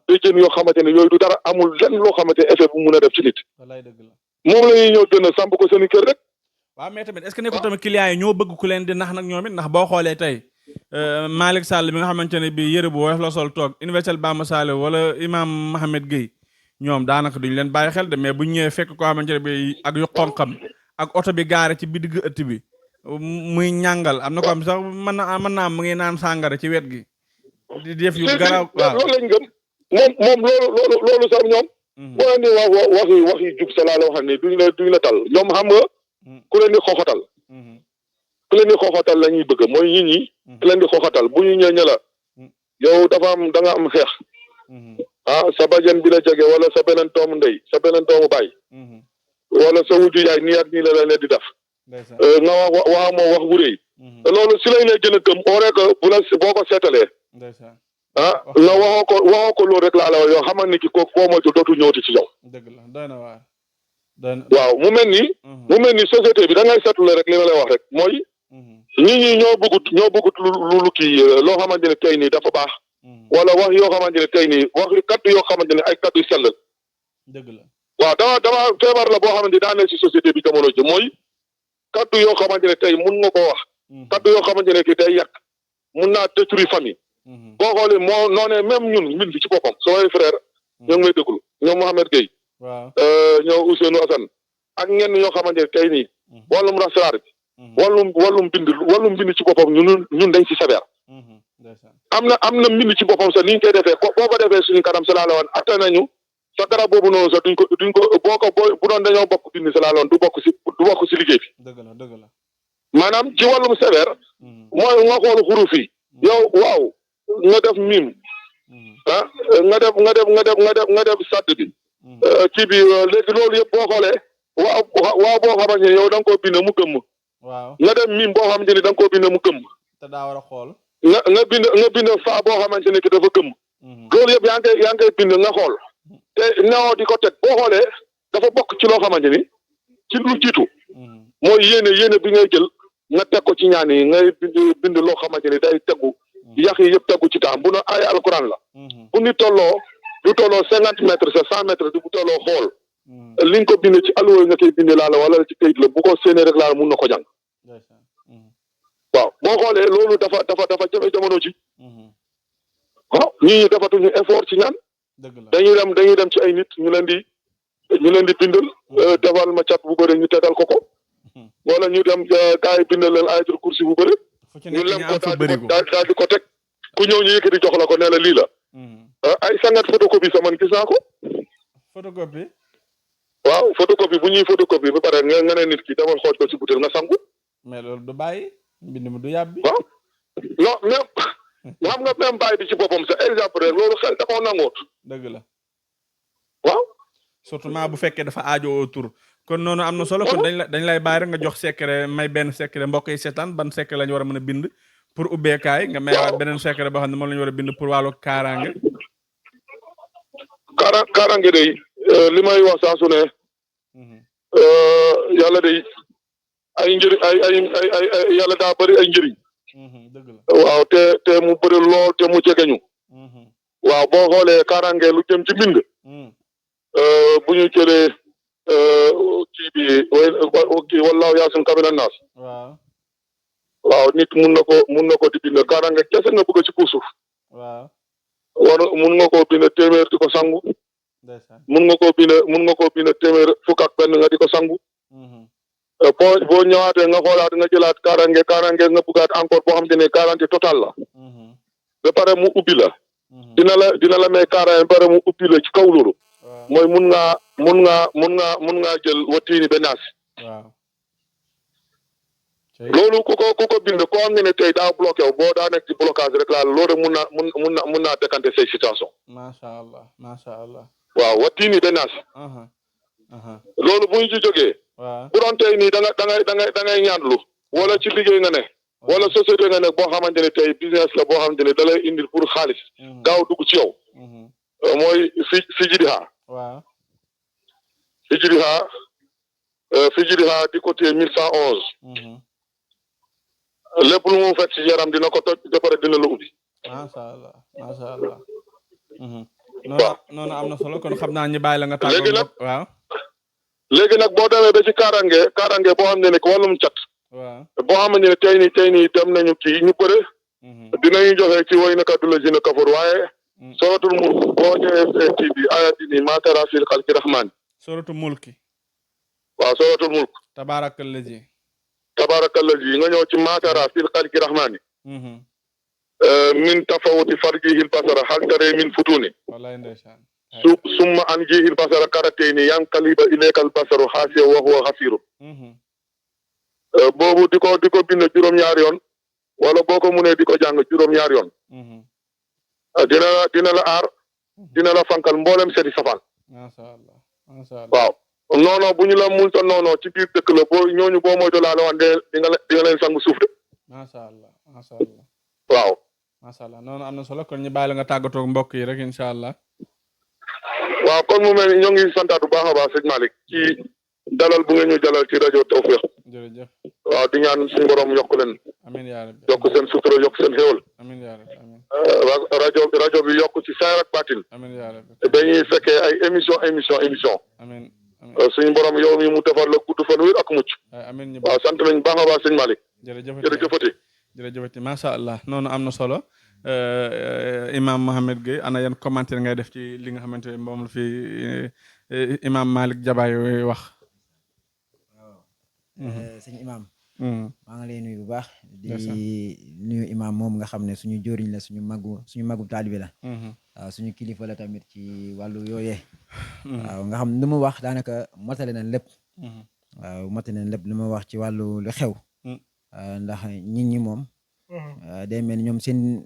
bëjën yoo xamante ne yooyu du dara amul lenn loo xamante effet bu mun a def ci nit. moom la ñuy ñëw gën a samp ko seen i kër rek. waaw mais tamit est-ce que nekkul tamit clients yi ñoo bëgg ku leen di nax nag ñoom it ndax boo xoolee tey Malick Sall bi nga xamante ne bii yëre bu woyof la sol toog Universel Bamba Sall wala Imam Mohamed Gueye ñoom daanaka duñu leen bàyyi xel de mais buñ ñëwee fekk koo xamante ne bii ak yu xonqam ak oto bi gaare ci biir digg ëtt bi muy ñàngal am na ko am sax mën naa mu ngi naan sàngara ci wet gi di def yu garaaw waaw loolu lañ gëm moom loolu sax ñoom boo leen di wax yi jub sa laa la wax ne duñ la tal ñoom xam nga ku leen di xoxatal ku leen di xoxatal la ñuy bëgg mooy nit ñi ku leen di xoxatal bu ñu ñëw la yow da nga am xeex sa bajen bi la jege wala sa beneen doomu ndey sa beneen doomu baay wala sa wujju yaay nii ak nii la leen di def nga wax moo wax bu rëy loolu si lañ lay gën a gëm ooree que boo ko seetalee nga waxoo ko loolu rek laa la wax yow xamal ni ki ko koo moytu dootu ñëwti ci yow waaw mu mel ni société bi da ngay seetlu rek li ma lay wax rek mooy nit ñi ñoo bëggut lu kii loo xamante ne tey nii dafa baax wala wax yoo xamante ne tey nii wax kaddu yoo xamante ne ay kaddu yu sell dëgg la waaw dama feebar la boo xamante ne daa ne si société bi jamono ji mooy kaddu yoo xamante ne tey mun nga koo wax kaddu yoo xamante ne ki day yàq mun naa détruire famille boo xoolee moo noonee même ñun mbind ci boppam samay frère ñoo ngi may déglu ñoom Mohamed Gueye ñoo Ousseynou Assane ak ñenn ñoo xamante ne tey nii wàllum rasaraar bi wàllum mbind ci boppam ñun dañ ci sévère am na mbind ci boppam sax ni ñu koy defee boo ko defee suñu kanam sa laa la woon atte nañu sa garab boobu noonu sax duñ ko bu doon dañoo bokk bind sa laa la woon du bokk si liggéey bi dëgg la maanaam ci wàllum sévère mooy nga xool xuruf yi yow waaw nga def mim nga def sadd bi kii bi léegi loolu yëpp boo xoolee waaw boo xamante ne yow da nga koo bind mu gëmm nga def mim boo xamante ni da nga koo bind mu gëmm te daa war a xool nga bind faa boo xamante ne ki dafa gëmm loolu yëpp yaa ngi koy bind nga xool te newoo di ko teg boo xoolee dafa bokk ci loo xamante ni ci lu jiitu mooy yéene bi ngay jël nga teg ko ci ñaan yi ngay bind loo xamante ni day tegu yàq yi yëpp tegu ci taam bu na ay alquran la bu ni tolloo du tolloo 50 mètres c'est 100 mètres du bu tolloo xool li nga ko bind ci alluwa nga koy bind laa la wala ci kayit la bu ko séenee rek laa la mun na ko jàng waaw boo xoolee loolu dafa jafe jamono ci waaw ñii defatuñu effort ci ñaan dañuy dem ci ay nit ñu leen di bindal defal ma cat bu bëri ñu tegal ko wala ñu dem gars yi bindal leen ayatul kursi bu bëri ñu lem ko daal di ko teg ku ñëw ñu yëkkati jox la ko nee la lii la ay sangat photocopie sa man gis naa ko photocopie waaw photocopie bu ñuy photocopie ba pare nga ne nit ki demal xooj ko si butéel nga sangu mais loolu du bàyyi mbind mi du yàbbi waaw non même xam nga même bàyyi bi ci boppam sa exemple rek loolu xel dafa nangoot dëgg la waaw surtout bu fekkee dafa aajo tur kon noonu am na solo kon dañ lay bàyyi rek nga jox secret may benn secret mbokk yi seetaan ban secret la ñu war a mën a bind pour ubbeekaay nga mayawaat beneen secret boo xam ne moom la ñu war a bind pour wàllu kaaraange kaaraange day li may wax saa su ne yàlla day ay njëriñ ay yàlla daa bëri ay njëriñ dëgg la waaw te mu bëri lool te mu jegeñu waaw boo xoolee kaaraange lu jëm ci mbind bu ñu jëlee kii wallaahu yaasin kabina naas waaw nit mun na ko di bind kaaraange kese nga bëgg ci kaw suuf mun nga koo bind téeméer di ko sangu mun nga koo bind téeméer fukk ak benn nga di ko sangu boo ñëwaatee nga xoolaat nga jëlaat kaaraange nga bëggaat encore boo xam te ne garantie totale la ba pare mu ubbi la dina la may kaaraange bare mu uppi la ci kaw loolu mooy mun ngaa jël wattiini ba naas loolu ku ko bind koo xam ne tey daa bloqué wu boo daa nekk ci blocage rek laa loolu mun naa décanter say situation macha allah waaw wattiini ba naas loolu bu ñu ci jógee bu doon tey nii da ngay ñaanlu wala ci liggéey nga ne wala société nga ne boo xamante ne tey business la boo xamante ne da lay indil pour xaalis gaaw dugg ci yow mooy Fijiriha di côté 1111 lépp lu mu fekk ci yaram dina ko toj ba pare dina la ubbi. macha allah. waaw noonu am na solo kon xam naa ñu bàyyi la nga tàggoo. waaw. léegi nag boo demee ba ci kaaraange boo xam ne wàllum cat. waaw boo xamante ne tey nii dem nañu kii ñu bëre. dinañu joxe ci woy naka du la jina kafur waaye. suratul mulk boo ñëwee kii bi ayati ni maa tara fil xalqi rahmaan. suratul mulki. waaw suratul mulk. tabaarakallazi nga ñëw ci maa tara fil xalqi rahmaan. min tafawuti farjihil basara hal tara min futuni. wallaay ndeysaan. summa an jihil basara karatayni yanqaliba ilaykal basaru xaasiya wa huwa xasiru. boobu di ko bind juróom-ñaari yoon wala boo ko munee di ko jàng juróom-ñaari yoon. dina la aar dina la fankal mboolem seeti safaan. macha allah. waaw non bu ñu la munta non ci biir dëkk la ñooñu boo moytu laa la wax di nga leen sang suuf de. macha allah. waaw. macha allah noonu am na solo kon ñu bàyyi la nga tàggatoo mbokk yi rek incha allah. waaw kon mu mel ni ñoo ngi santaat bu baax a baax sëñ Malick ci dalal bu ngeen ñu dalal ci rajo Tawfekh. jërëjëf. waaw di ñaan suñu borom yokk leen. amiin yaa rabbi. yokk seen sutura yokk seen xéwal. amiin yaa rabbi amiin. rajo bi yokk ci saar ak baatin. amiin yaa rabbi. dañuy fekkee ay émission. amiin. suñu borom yow mi mu defar la gudd fan wér ak mucc. amiin ñu waaw sant nañu baax a baax sëñ Malick. jërëjëfati macha allah noonu am na solo Imam Mohamed Gueye ana yan commentaire ngay def ci li nga xamante ne moom la fi Imam Malick Jabaay wax. sëñ Imam. maa ngi lay nuyu bu baax. di nuyu Imam moom nga xam ne suñu jóoriñ la suñu magu taalibe la. waaw suñu kilifa la tamit ci wàllu yooyee. waaw nga xam lu mu wax daanaka matale na lépp. waaw matale na lépp lu mu wax ci wàllu lu xew. ndax nit ñi moom. day mel ni ñoom seen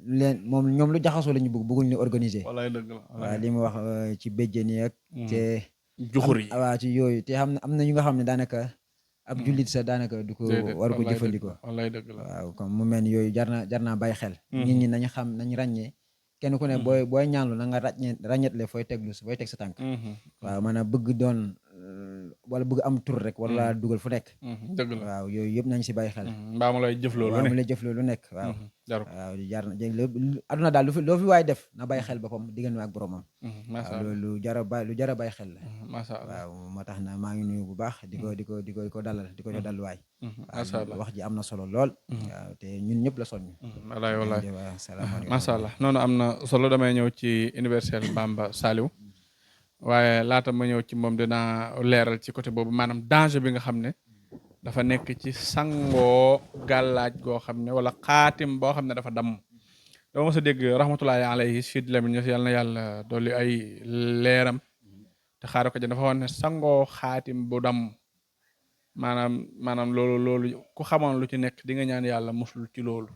ñoom lu jaxasoo la ñu bëgguñ ñu organiser. wallaay dëgg la waaw li mu wax ci béjjén yi ak. te juxur yi waaw ci yooyu te am na ñu nga xam ne daanaka. ab jullit sa daanaka du ko war ko jëfandikoo. wallaay dëgg la waaw comme mu mel ni yooyu jar naa bàyyi xel. nit ñi nañu xam nañu ràññee. kenn ku ne booy ñaanlu na nga ràññetle fooy teg sa tànk. waaw maanaam bëgg doon wala bëgg am tur rek wala dugal fu nekk. dëgg la waaw yooyu yëpp nañ si bàyyi xel. mbaa mu lay jëfloo lu nekk waaw. waaw jar na aduna daal loo fi waay def na bàyyi xel boppam diggante ak boromam. waaw loolu lu jar a bàyyi xel la. macha allah waaw moo tax na maa ngi nuyu bu baax di ko dalal di ko dalluwaay. macha allah wax ji am na solo lool. waaw te ñun ñëpp la soññ. wallaay macha allah noonu am na solo damay ñëw ci universel Bamba Saliou waaye laata ma ñëw ci moom dinaa leeral ci côté boobu maanaam danger bi nga xam ne dafa nekk ci sangoo gàllaaj goo xam ne wala xaatim boo xam ne dafa damm dama mos a dégg rahmatullahi alayhi Sidi Lamine yàlla na yàlla dolli ay leeram te xaaral ko ci dafa wax ne sangoo xaatim bu damm maanaam loolu ku xamoon lu ci nekk di nga ñaan yàlla musul ci loolu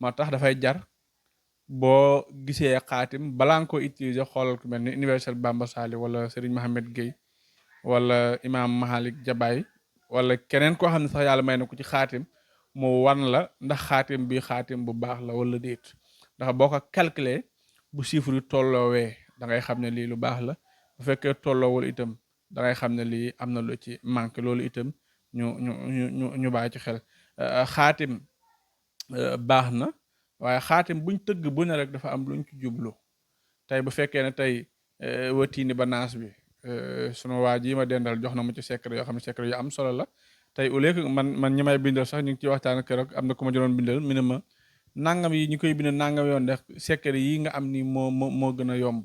moo tax dafay jar boo gisee xaatim balaa nga ko utiliser xoolal ku mel ni universel Bamba Saliou wala Serigne Mohamed Gueye wala Imam Malick Jabaay wala keneen koo xam ne sax yàlla may na ko ci xaatim mu wan la ndax xaatim bi xaatim bu baax la wala déet ndax boo ko calculer bu chiffre yu tolloowee da ngay xam ne lii lu baax la bu fekkee tolloowul itam da ngay xam ne lii am na lu ci manqué loolu itam ñu bàyyi ci xel xaatim baax na waaye xaatim buñ tëgg bu ne rek dafa am luñ ci jublu tey bu fekkee ne tey watiini ba naas bi sunu waa ji ma dendal jox na mu ci secret yoo xam ne secret yu am solo la tey au lieu que man ñi may bindal sax ñu ngi ci waxtaan keroog am na ku ma doon bindal mi ne ma nangam yi ñu koy bind nangam yoon def secret yi nga am ni moo gën a yomb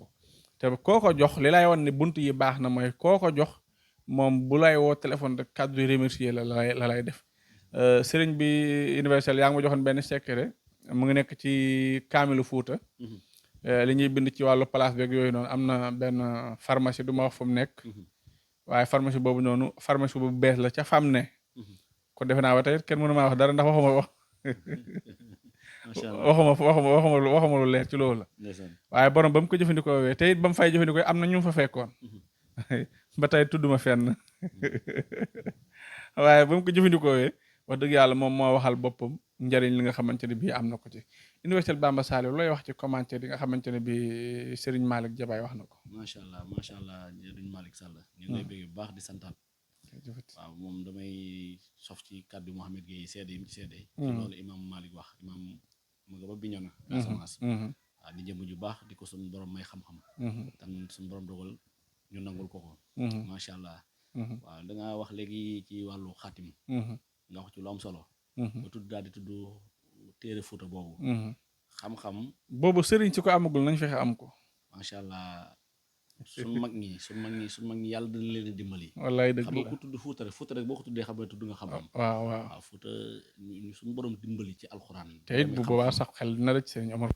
te koo ko jox li lay wan ne bunt yi baax na mooy koo ko jox moom bu lay woo téléphone rek kàddu remercier la lay def sëriñ bi universel yaa ngi ma joxoon benn secret mu ngi nekk ci kaamilu Fuuta. li ñuy bind ci wàllu place beeg yooyu noonu am na benn pharmacie du ma wax fu mu nekk. waaye pharmacie boobu noonu pharmacie bu bees la ca fam ne. kon defe naa ba tey kenn mënu maa wax dara ndax waxuma lu leer ci loolu la. waaye borom ba mu ko jëfandikoo te it ba mu fay jëfandikoo am na ñu fa fekkoon. ba tey tudduma fenn. waaye ba mu ko jëfandikoo wax dëgg yàlla moom moo waxal boppam njëriñ li nga xamante ne bii am na ko ci. Université Bamba Saliou looy wax ci commentaire yi nga xamante ne bii Serigne Malick Jabaay wax na ko. macha allah Serigne Malick Sall. ñu ngi lay bëgg bu baax di santaat. waaw moom damay sof ci kàddu Mouhamed Gueye seede yi mu ci seede. ci loolu imam Malick wax imam mu nga ba Bignona. Casamance. waaw di jëm ju baax di ko suñu borom may xam-xam. tam suñu borom dogal ñu nangul ko ko. macha allah. waaw da nga wax léegi ci wàllu xaatim. nga wax ci lu am solo. ba tudd daal di tudd téere Fuuta boobu. xam-xam. boobu sëriñ si ko amagul nañ fexe am ko. macha allah suñ mag ñi yàlla dina leen a dimbali. wallaay dëgg la xam nga ku tudd Fuuta rek boo ko tuddee xam ne tudd nga xam-xam. waaw Fuuta suñu borom dimbali ci alxuraan. te it bu boobaa sax xel dina rëcc sëriñ Omar.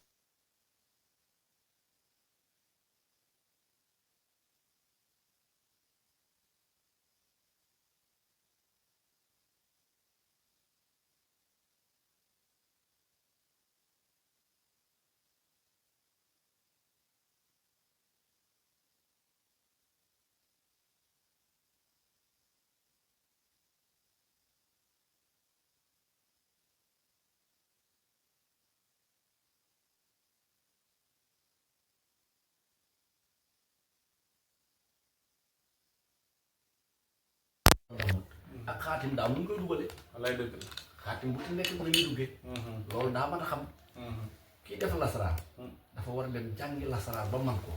ak xaatim daa mun koy dugale. wallaay dëgg la. xaatim bu ci nekk nga ñuy duggee. loolu daa mën a xam. kii def lasaraar. dafa war a dem jàngi lasaraar ba man ko.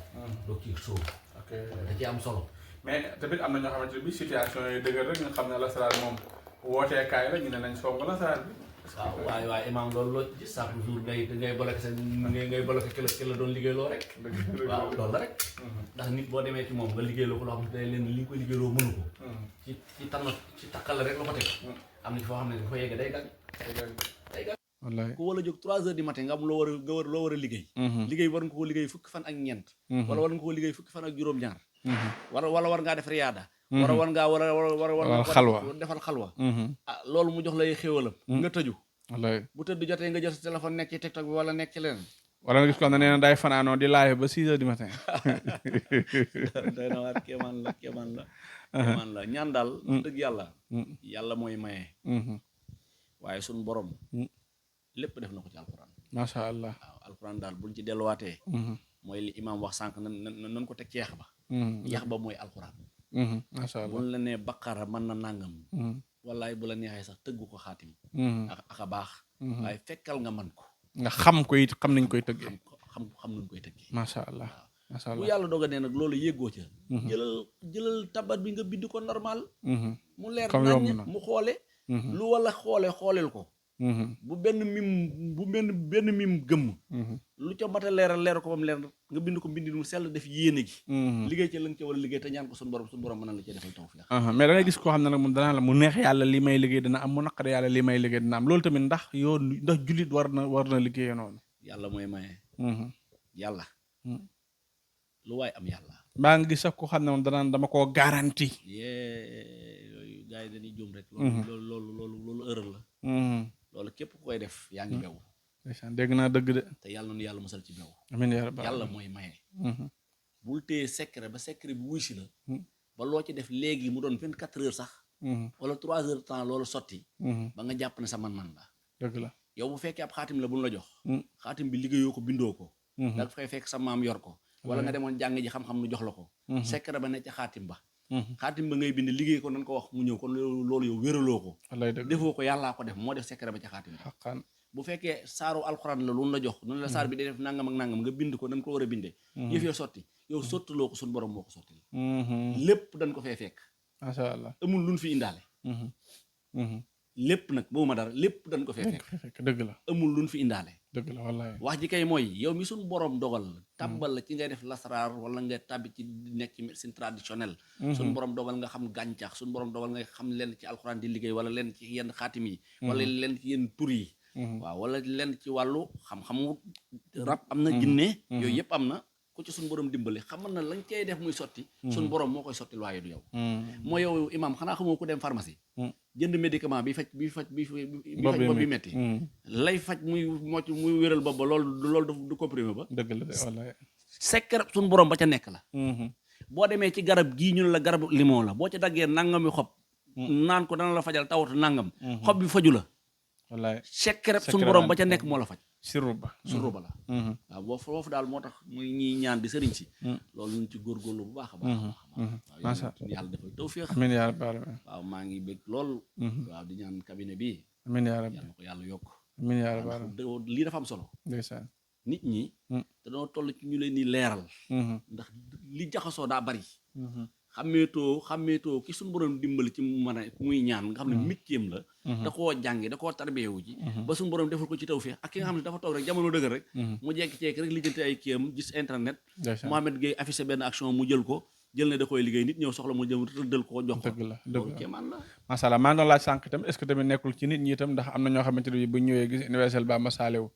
doo kii sóobu. ok da ci am solo. mais tamit am na ñoo xamante ne bii situation yi dëgër rek ñu xam ne lasaraar moom wooteekaay la ñu ne nañ song lasaraar bi. waaw waaye imaam loolu loo ci chaque jour ngay bloqué sa ngay bloqué ki la doon liggéeyloo rek. waaw loolu la rek. ndax nit boo demee ci moom nga liggéeyloo ko loo xam ne day leen li nga koy liggéeyloo mënu ko. ci takkal rek la ko teg. am na ci foo xam ne dafa yegg day gàgg. wallaay ku war a jóg 3 heures du matin nga am loo war a liggéey. liggéey war nga ko liggéey fukki fan ak ñeent. wala war nga ko liggéey fukki fan ak juróom-ñaar. wala war ngaa def riyaada. war ngaa xalwa defal xalwa. loolu mu jox lay xéwalam. nga tëju. wallaay bu tëdd jotee nga jël sa téléphone nekk ci TikTok bi wala nekk ci leneen. wala nga gis ko xam ne nee na day fanaanoo di live ba 6 heures du matin. day na waat kéemaan la ñaan daal. dëgg yàlla mooy maye. waaye suñu borom. lépp def na ko ci alquran. macha allah waaw alquran daal buñ ci delluwaatee. mooy li imaam wax sànq nan ko teg ci yax ba. yax ba mooy alquran. macha allah buñ la nee baqara mën na nàngam. wallaay bu la neexee sax tëggu ko xaatim. ak a baax. waaye fekkal nga man ko. nga xam ko it xam nañ koy tëggee. xam nuñ koy tëggee. macha allah macha allah bu yàlla doga nee nag loolu yéggoo ca. jëlal tabat bi nga bind ko normal. mu leer nañ mu xoole. lu wala xooleel ko. bu benn mim gëmm. lu ca mat a leer ko ba mu leer nga bind ko mbindi mu sell def yéene gi. liggéey ca la nga ca war a liggéey te ñaan ko suñu borom mën na la cee defal tawfiq. mais da ngay gis koo xam ne nag moom danaa la mu neex yàlla li may liggéey dana am mu naqare yàlla li may liggéey dana am loolu tamit ndax jullit war na liggéeyee noonu. yàlla mooy maye. yàlla. lu waay am yàlla. mbaa nga gis sax koo xam ne moom danaan dama koo garanti. yooyu gars yi dañuy juum rek. loolu erreur la. loolu képp ku koy def yaa ngi bew. dégg naa dëgg de. te yàlla na yàlla musal ci bew. amiin yaa rabbi yàlla mooy maye. bul téye secret ba secret bi wuy si la. ba loo ci def léegi mu doon 24 heures sax. wala 3 heures de temps loolu sotti. ba nga jàpp ne sa man-man la. dëgg la yow bu fekkee ab xaatim la buñ la jox. xaatim bi liggéeyoo ko bindoo ko. da nga fay fekk sa maam yor ko. wala nga demoon jàng ji xam-xam nu jox la ko. secret ba ne ca xaatim ba. xaatim ba ngay bind liggéey ko nan ko wax mu ñëw kon loolu yow wéraloo ko. defoo ko yàllaa ko def moo def secret ba ca xaatim ba. bu fekkee saaru alxuraan la lu la jox noonu la saar bi day def nangam ak nangam nga bind ko nan ko war a bindee. yëf yoo sotti yow sottaloo ko suñu borom moo ko sotti. lépp dañ ko fee fekk. macha allah amul luñ fi indaale. lépp nag boobu ma dara lépp dañ ko fee fekk. dëgg la amul luñ fi indaale. dëgg la wallaay wax ji kay mooy yow mi suñu borom dogal tàbbal la ci ngay def lasaraar wala nga tàbbi ci nekk ci médecine traditionnelle. suñu borom dogal nga xam gàncax suñu borom dogal nga xam lenn ci alxuraan di liggéey wala lenn ci yenn xaatim yi. wala lenn ci yenn tur yi. waaw wala lenn ci wàllu xam-xamu rab am na jinne yooyu yëpp am na ku ci suñu borom dimbali xamal na lañ cey def muy sotti suñu borom moo koy sottil waaye du yow moo yow imam xanaa xamoo ku dem pharmacie jënd médicament bi faj bopp bi metti lay faj muy mocc muy wéral bopp ba loolu du comprimé ba dëgg la wallaay secret suñu borom ba ca nekk la boo demee ci garab gii ñu ne la garabu limon la boo ca daggee nangami xob naan ko dana la fajal tawatu nangam xob bi faju la wallaay secret suñu borom ba ca nekk moo la faj sirru ba la waaw boo foofu daal moo tax muy ñiy ñaan di sëriñ si loolu ñu ci góorgóorlu bu baax a baax macha Allah yàlla defal tawfiix amiin yaa rabbi waaw maa ngi bëgg lool waaw di ñaan cabinet bi amiin yaa rabbi yàlla na ko yàlla yokk amiin yaa rabbi lii dafa am solo ndeysaan nit ñi dañoo toll ci ñu leen di leeral ndax li jaxasoo daa bari xàmmeetoo ki suñu borom dimbali ci mu mën a muy ñaan nga xam ne métiem la da koo jàngi da koo tarbiyewu ji ba suñu borom defal ko ci tawfeex ak ki nga xam ne dafa toog rek jamono dëgër rek mu jekki-jekki rek lijjanti ay kiyam gis internet Mohamed Gueye affiché benn action mu jël ne da koy liggéey nit ñëw soxla mu jëm rëddal ko jox ko dëgg la loolu kéemaan la macha allah maa ngi doon laaj sànq itam est-ce que tamit nekkul ci nit ñi itam ndax am na ñoo xamante ne bu ñëwee gis universel Bamba Saliou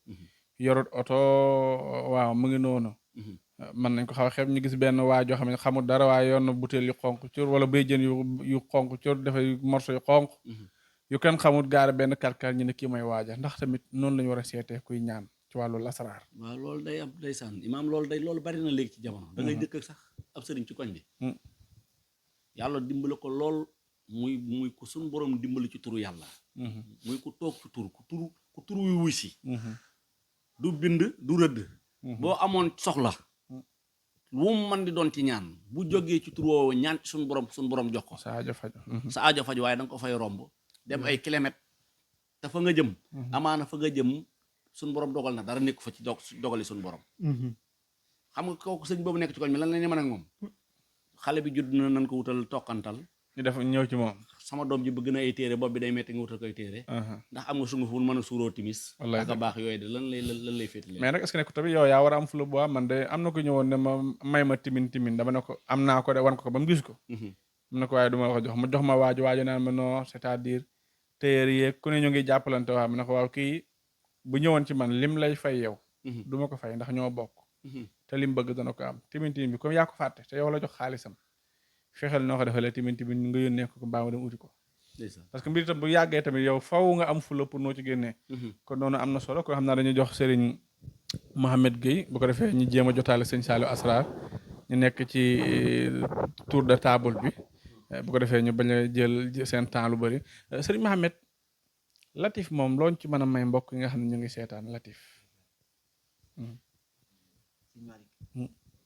yorut oto waaw mu ngi noonu mën nañ ko xaw a xeeb ñu gis benn waa joo xam ne xamul dara waaye yoon na butéel yu xonk cur wala bay jën yu xonk cur dafay morso yu xonk yu kenn xamul gaara benn karkar ñu ne kii mooy waaja ndax tamit noonu la ñu war a seetee kuy ñaan ci wàllu lasaraar waaw loolu day am day sànn imaam loolu bari na léegi ci jamono da ngay dëkk ak sax ab sëriñ ci koñ bi yàlla dimbali ko lool muy ku suñ borom dimbali ci turu yàlla muy ku toog ci tur ku tur wi wuy si du bind du rëdd boo amoon soxla lu mu mën di doon ci ñaan bu jógee ci tur woowu ñaan ci suñu borom jox ko sa aajo faju waaye da nga ko fay romb dem ay kilomètres te fa nga jëm amaana fa nga jëm suñu borom dogal na dara nekk fa ci dogali suñu borom xam nga kooku sëñ boobu nekk ci koñ bi lan la ñu mën ak moom xale bi judd na nan ko wutal toqantal ñu def ñëw ci moom sama doom ji bëgg na ay téere bopp bi day metti nga wutal koy téere ndax am nga sungu fu mën a suuroo timis ak a baax yooyu de lan lay féetale mais nag est-ce que nekk tamit yow yaa war a am fula bu man de am na ko ñëwoon ne ma may ma timin dama ne ko am naa ko de wan ko ba mu gis ko am na ko waaye du ma ko jox ma waaju naan ma non c'est-à-dire téere yeeg ku ne ñu ngi jàppalante waa ma ne ko waaw kii bu ñëwoon ci man lim lay fay yow du ma ko fay ndax ñoo bokk te lim bëgg dana ko am timin bi comme yaa ko fàtte te yow la jox xaalisam fexeel noo ko defalee timin nga yónnee ko mbaa ma dem uti ko parce que mbir itam bu yàggee tamit yow faw nga am fula pour noo ci génnee kon noonu am na solo kon xam naa dañuy jox Serigne Mohamed Gueye bu ko defee ñu jéem a jotaale sëñ Saliou Asrar ñu nekk ci tour de table bi bu ko defee ñu bañ a jël seen temps lu bëri Serigne Mohamed Latif moom looñ ci mën a may mbokk yi nga xam ne ñu ngi seetaan Latif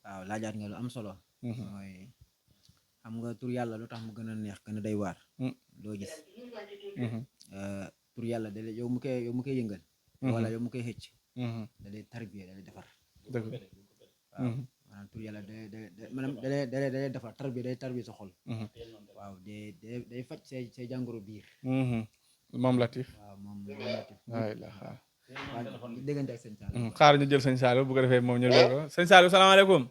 waaw laajaat nga lu am solo mooy xam nga tur yàlla lu tax mu gën a neex gën a day waar doo gis tur yàlla da yow mu koy yëngal wala yow mu koy xëcc da lay tarbiya da lay defar dëgg waaw maanaam tur yàlla maanaam da lay defar day tarbiya sa xol waaw day faj say jàngoro biir moom Latif waaw moom Latif waay la xaar waaw déggante ak sëñ Saliou xaar ñu jël sëñ Saliou bu ko defee moom ñu ko sëñ Saliou salaamaaleykum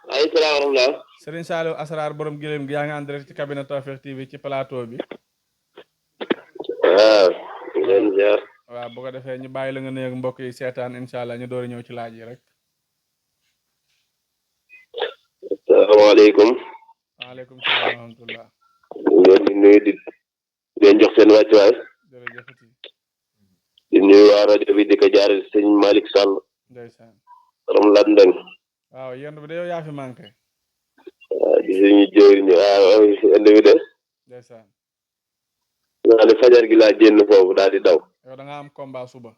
waaleykum salaam wa rahmatulah. Serigne Saliou Asrar borom gëléem gi yaa ngi en direct ci cabinet Tawfekh TV ci plateau bi. waaw. leen jaar. waaw bu ko defee ñu bàyyi la nga nuyu ak mbokk yi seetaan incha allah ñu door a ñëw ci laaj yi rek. asalaamaaleykum. waaleykum salaam wa rahmatulah. ñoo ngi nuyu di leen jox seen wàccuwaay. jërëjëfati. di nuyu waa rajo bi di ko jaarale sëñ Malick Sall. ndeysaan. borom London. waaw yéen bi de yow yaa fi manqué. waaw di suñu jëwriñ waaw indi bi de. ndeysaan. naa ne fajar gi laa génn foofu daal di daw. yow da nga am combat suba.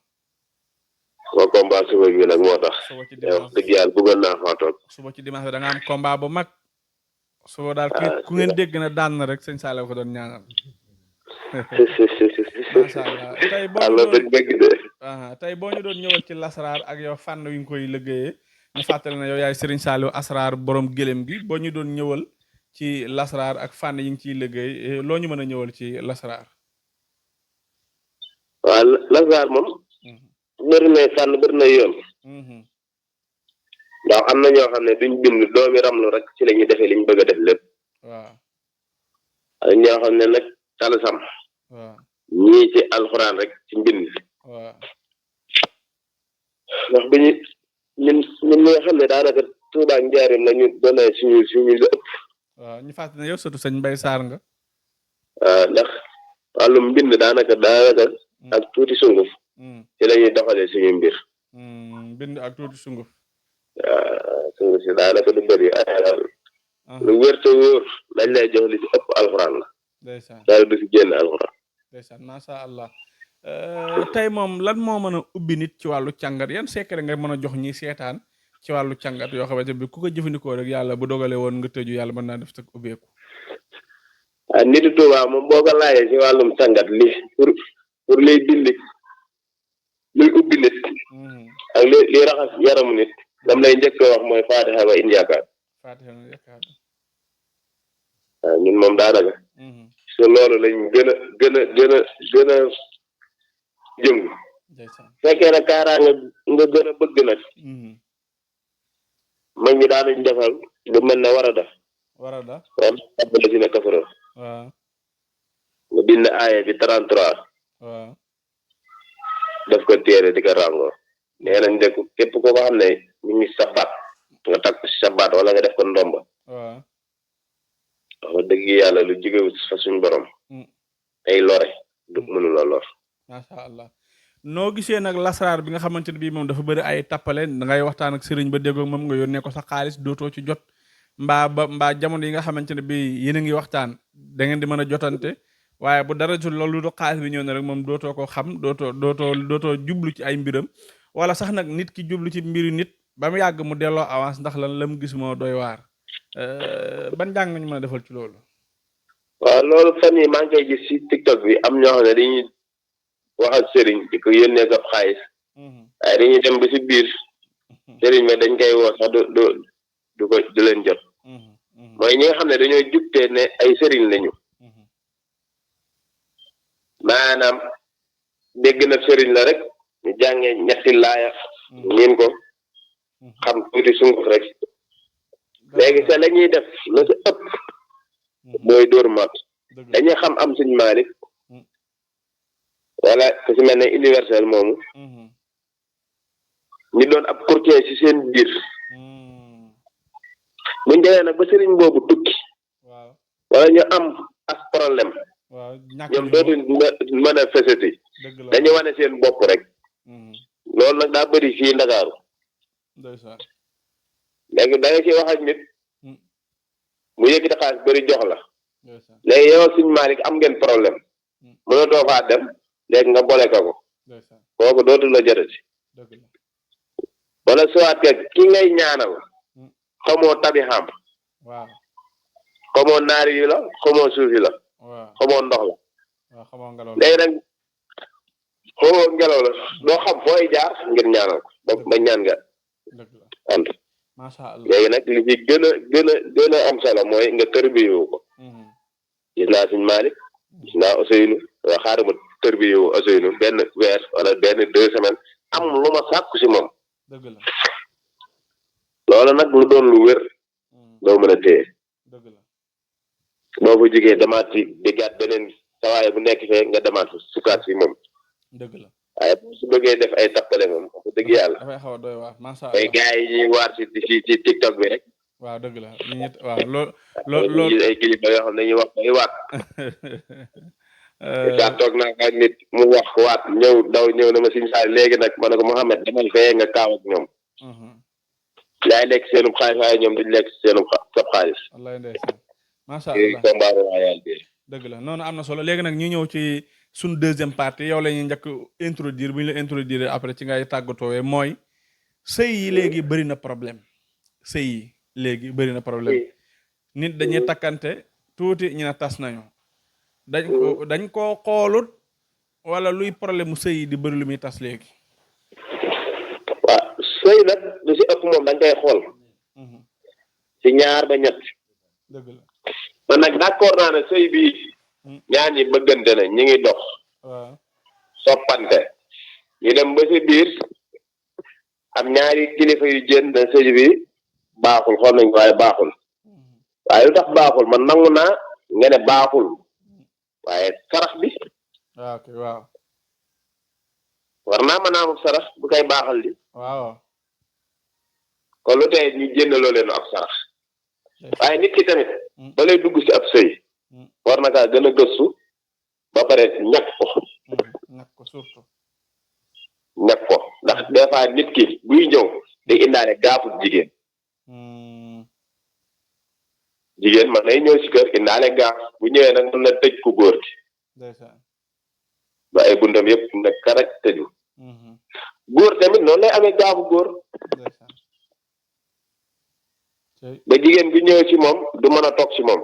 waa combat suba bi nag moo tax. suba ci wax dimanche dëgg yàlla bëggoon naa faa toog. suba ci dimanche da nga am combat bu mag. suba daal ku ngeen dégg na daan na rek sëñ Saliou ko doon ñaanal. macha allah tey boo ñu doon ñëwal ci lasaraar ak yow fànn wi nga koy liggéeyee ñu fàttali na yow yaay Serigne Saliou Asrar borom gëléem gi boo ñu doon ñëwal ci lasaraar ak fànn yi ngi ciy liggéey loo ñu mën a ñëwal ci lasaraar. waaw lasaraar moom. bëri na fànn bëri na yoon. ndax am na ñoo xam ne duñ bind doomi ramlu rek ci la ñuy defee li ñu bëgg a def lépp. waaw. ak ñoo xam ne nag talasam. waaw. ñii ci alxuraan rek ci mbind. waaw ndax bi ñun ñi nga xam ne daanaka Touba ak Njaaréem la ñu doonee suñu lu ëpp. waaw ñu fàttali ne yow surtout sëñ Mbay Saar nga. waaw ndax wàllum mbind daanaka ak tuuti sunguf ci la ñuy doxalee suñu mbir. bind ak tuuti sunguf. waaw sunguf si daanaka du bëri lu wér te wóor lañ lay jox li ci ëpp alxuraan la. ndeysaan daal du fi génn alxuraan. ndeysaan macha allah tey moom lan moo mën a ubbi nit ci wàllu càngat yan secret nga mën a jox ñi seetaan ci wàllu càngat yoo xamante bi ku ko jëfandikoo rek yàlla bu dogalee woon nga tëju yàlla mën naa def tak ubbeeku. nitu Tuubaa moom boo ko laajee ci wàllum càngat li pour liy dindi luy ubbi nit ak li raxas yaramu nit lam lay njëkk a wax mooy Faatiha ba indi yaakaar. Faatiha ba yaakaar. waaw ñun moom daanaka so loolu lañ gën a jëngu fekkee na kaaraanga nga gën a bëgg nag mag ñi daanañ defal lu mel ne warada wala la si ne kafara waaw nga bind aaya bi 33 waaw def ko téere di ko ràngoo nee nañ de képp ko xam ne ñu ngi sa baat nga takk si sa baat wala nga def ko ndomba waaw wax dëgg yàlla lu jógewu fa suñ borom ay lore du mënu la lor. macha allah noo gisee nag lasaraar bi nga xamante ne bii moom dafa bëri ay tappale da ngay waxtaan ak sëriñ ba déggoo moom nga yónnee ko sa xaalis dootoo ci jot mbaa jamono yi nga xamante ne bii yéen a ngi waxtaan da ngeen di mën a jotante waaye bu dara jul loolu du xaalis bi ñëw na rek moom dootoo ko xam dootoo jublu ci ay mbiram wala sax nag nit ki jublu ci mbiri nit ba mu yàgg mu delloo avance ndax lan la mu gis moo doy waar ban jàng nga ñu mën a defal ci loolu. waaw loolu fan yi maa ngi koy gis ci TikTok bi am ñoo xam ne dañuy wax ak sëriñ di ko yónnee ko xaalis waaye dañuy dem ba ci biir sëriñ bi dañ koy woo sax du leen jot mooy ñi nga xam ne dañoo jubtee ne ay sëriñ lañu maanaam dégg na sëriñ la rek ñu jàngee ñetti laaya ñiin ko xam tuuti sunguf rek léegi sa la ñuy def la sa ëpp mooy dóor mat dañuy xam am suñ Maalik wala ku si mel ne universel moomu ñu doon ab courtier ci seen biir buñ demee nag ba sëriñ boobu tukki wala ñu am as problème ñoom dootuñ mën a feseti dañu wane seen bopp rek loolu nag daa bëri fii Ndakaaru léegi da nga ci wax ak nit mu yëkkati xaalis bëri jox la léegi yow suñ Maalik am ngeen problème mënatoo faa dem léegi nga boole ko kooku dootul la jotati wala soit que ki ngay ñaanal xamoo tabi xam xamoo naari yi la xamoo suuf yi la xamoo ndox la léegi nag xamoo ngelaw la doo xam fooy jaar ngir ñaanal ko ba ñaan nga ànd léegi nag li ci gën a am solo mooy nga tërbiyewu ko gis naa suñ Maalik gis naa Ousseynou waa xaaral ma tërbiyewu Ousseynou benn weer wala benn 2 semaines am lu ma sàkku si moom loolu nag lu doon lu wér doo mën a téye boo fa jógee demaat ci déggaat beneen sawaay bu nekk fee nga demaat fa sukkaat si moom waaye su bëggee def ay tappale moom wax dëgg yàlla dafay xaw a doy waar macha ay gars yi ñuy waar ci TikTok bi rek waaw dëgg la loolu ay kilifa yoo xam ne dañuy wax bay waat saa toog naa ak nit mu wax waat ñëw na ma siñ saa léegi nag ma ne ko Mouhamed demal fee nga kaaw ak ñoom yaay lekk seenub xaalis waaye ñoom duñ lekk seenub sab xaalis wallaay ndeysaan macha allah combat royal bi dëgg la noonu am na solo léegi nag ñu ñëw ci suñ deuxième partie yow la ñuy njëkk introduire bu ñu la introduire après ci ngay tàggatoowee mooy sëy yi léegi bëri na problème sëy yi léegi bëri na problème nit dañuy takkante tuuti ñu ne tas nañu dañ koo xoolut wala luy problème mu sëy yi di bëri lu muy tas léegi waaw sëy nag lu si ëpp moom dañ koy xool ci ñaar ba ñett dëgg la man nag d'accord naa ne sëy bi ñaar ñi bëggante ne ñi ngi dox soppante ñu dem ba si biir am ñaari kilifa yu jën ne sëy bi baaxul xool nañ ko waaye baaxul waaye lu tax baaxul man nangu naa nga ne baaxul waaye sarax bi ok waaw war naa mën a am sarax bu koy baaxal di waaw kon lu tey ñu génneloo leen ab sarax waaye nit ki tamit ba lay dugg si ab sëy war na kaa gën a gëstu ba pare ñàkk ko ñàkk ko surtout ñàkk ko ndax des fois nit ki buy ñëw day indaale gaafu jigéen jigéen man nay ñëw si kër indaale gaaf bu ñëwee nag mën na tëj ku góor gi ba ay buntam yëpp ne karaj tëju góor tamit noonu lay amee gaafu góor ba jigéen bi ñëw ci moom du mën a toog ci moom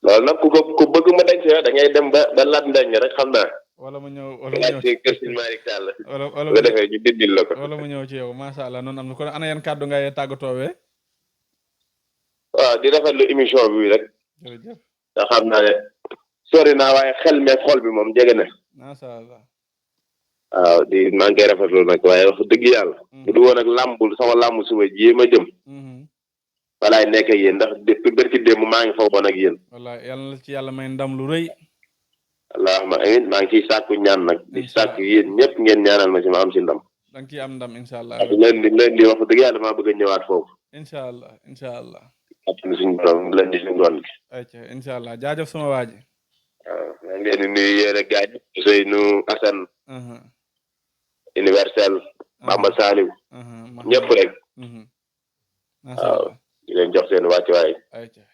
loolu nag ku bëgg ma denc da ngay dem ba lat ndeñ rek xam naa wala mu ñëw ci kër Sëñ Malick Sall wala bu defee ñu dindil la ko wala mu ñëw ci yow macha allah noonu am na kon ana yan kàddu ngay tàggatoowee waaw di rafetlu émission bi rek jërëjëf nga xam naa ne sori naa waaye xel meeg xol bi moom jege na macha allah waaw di maa ngi koy rafetlu nag waaye wax dëgg yàlla bu du woon ak làmbul sama làmb suba ji ma jëm walaay nekk ak yéen ndax depuis bërki démb maa ngi fa woon ak yéen wallaay yàlla na ci yàlla may ndam lu rëy allahumma amin maa ngi ciy sàkku ñaan nag di sàkku yéen ñëpp ngeen ñaanal ma si ma am si ndam da nga ciy am ndam incha allah leen di wax dëgg yàlla maa bëgg a ñëwaat foofu incha allah incha allah attuna suñu borom leen di si ngoon gi ayca incha allah jaajëf sama waa ji waaw maa ngi leen di nuyu yéen ak gars yi Ousseynou Assane universel Bamba Saliou ñëpp rek waaw di leen jox seen wàccuwaay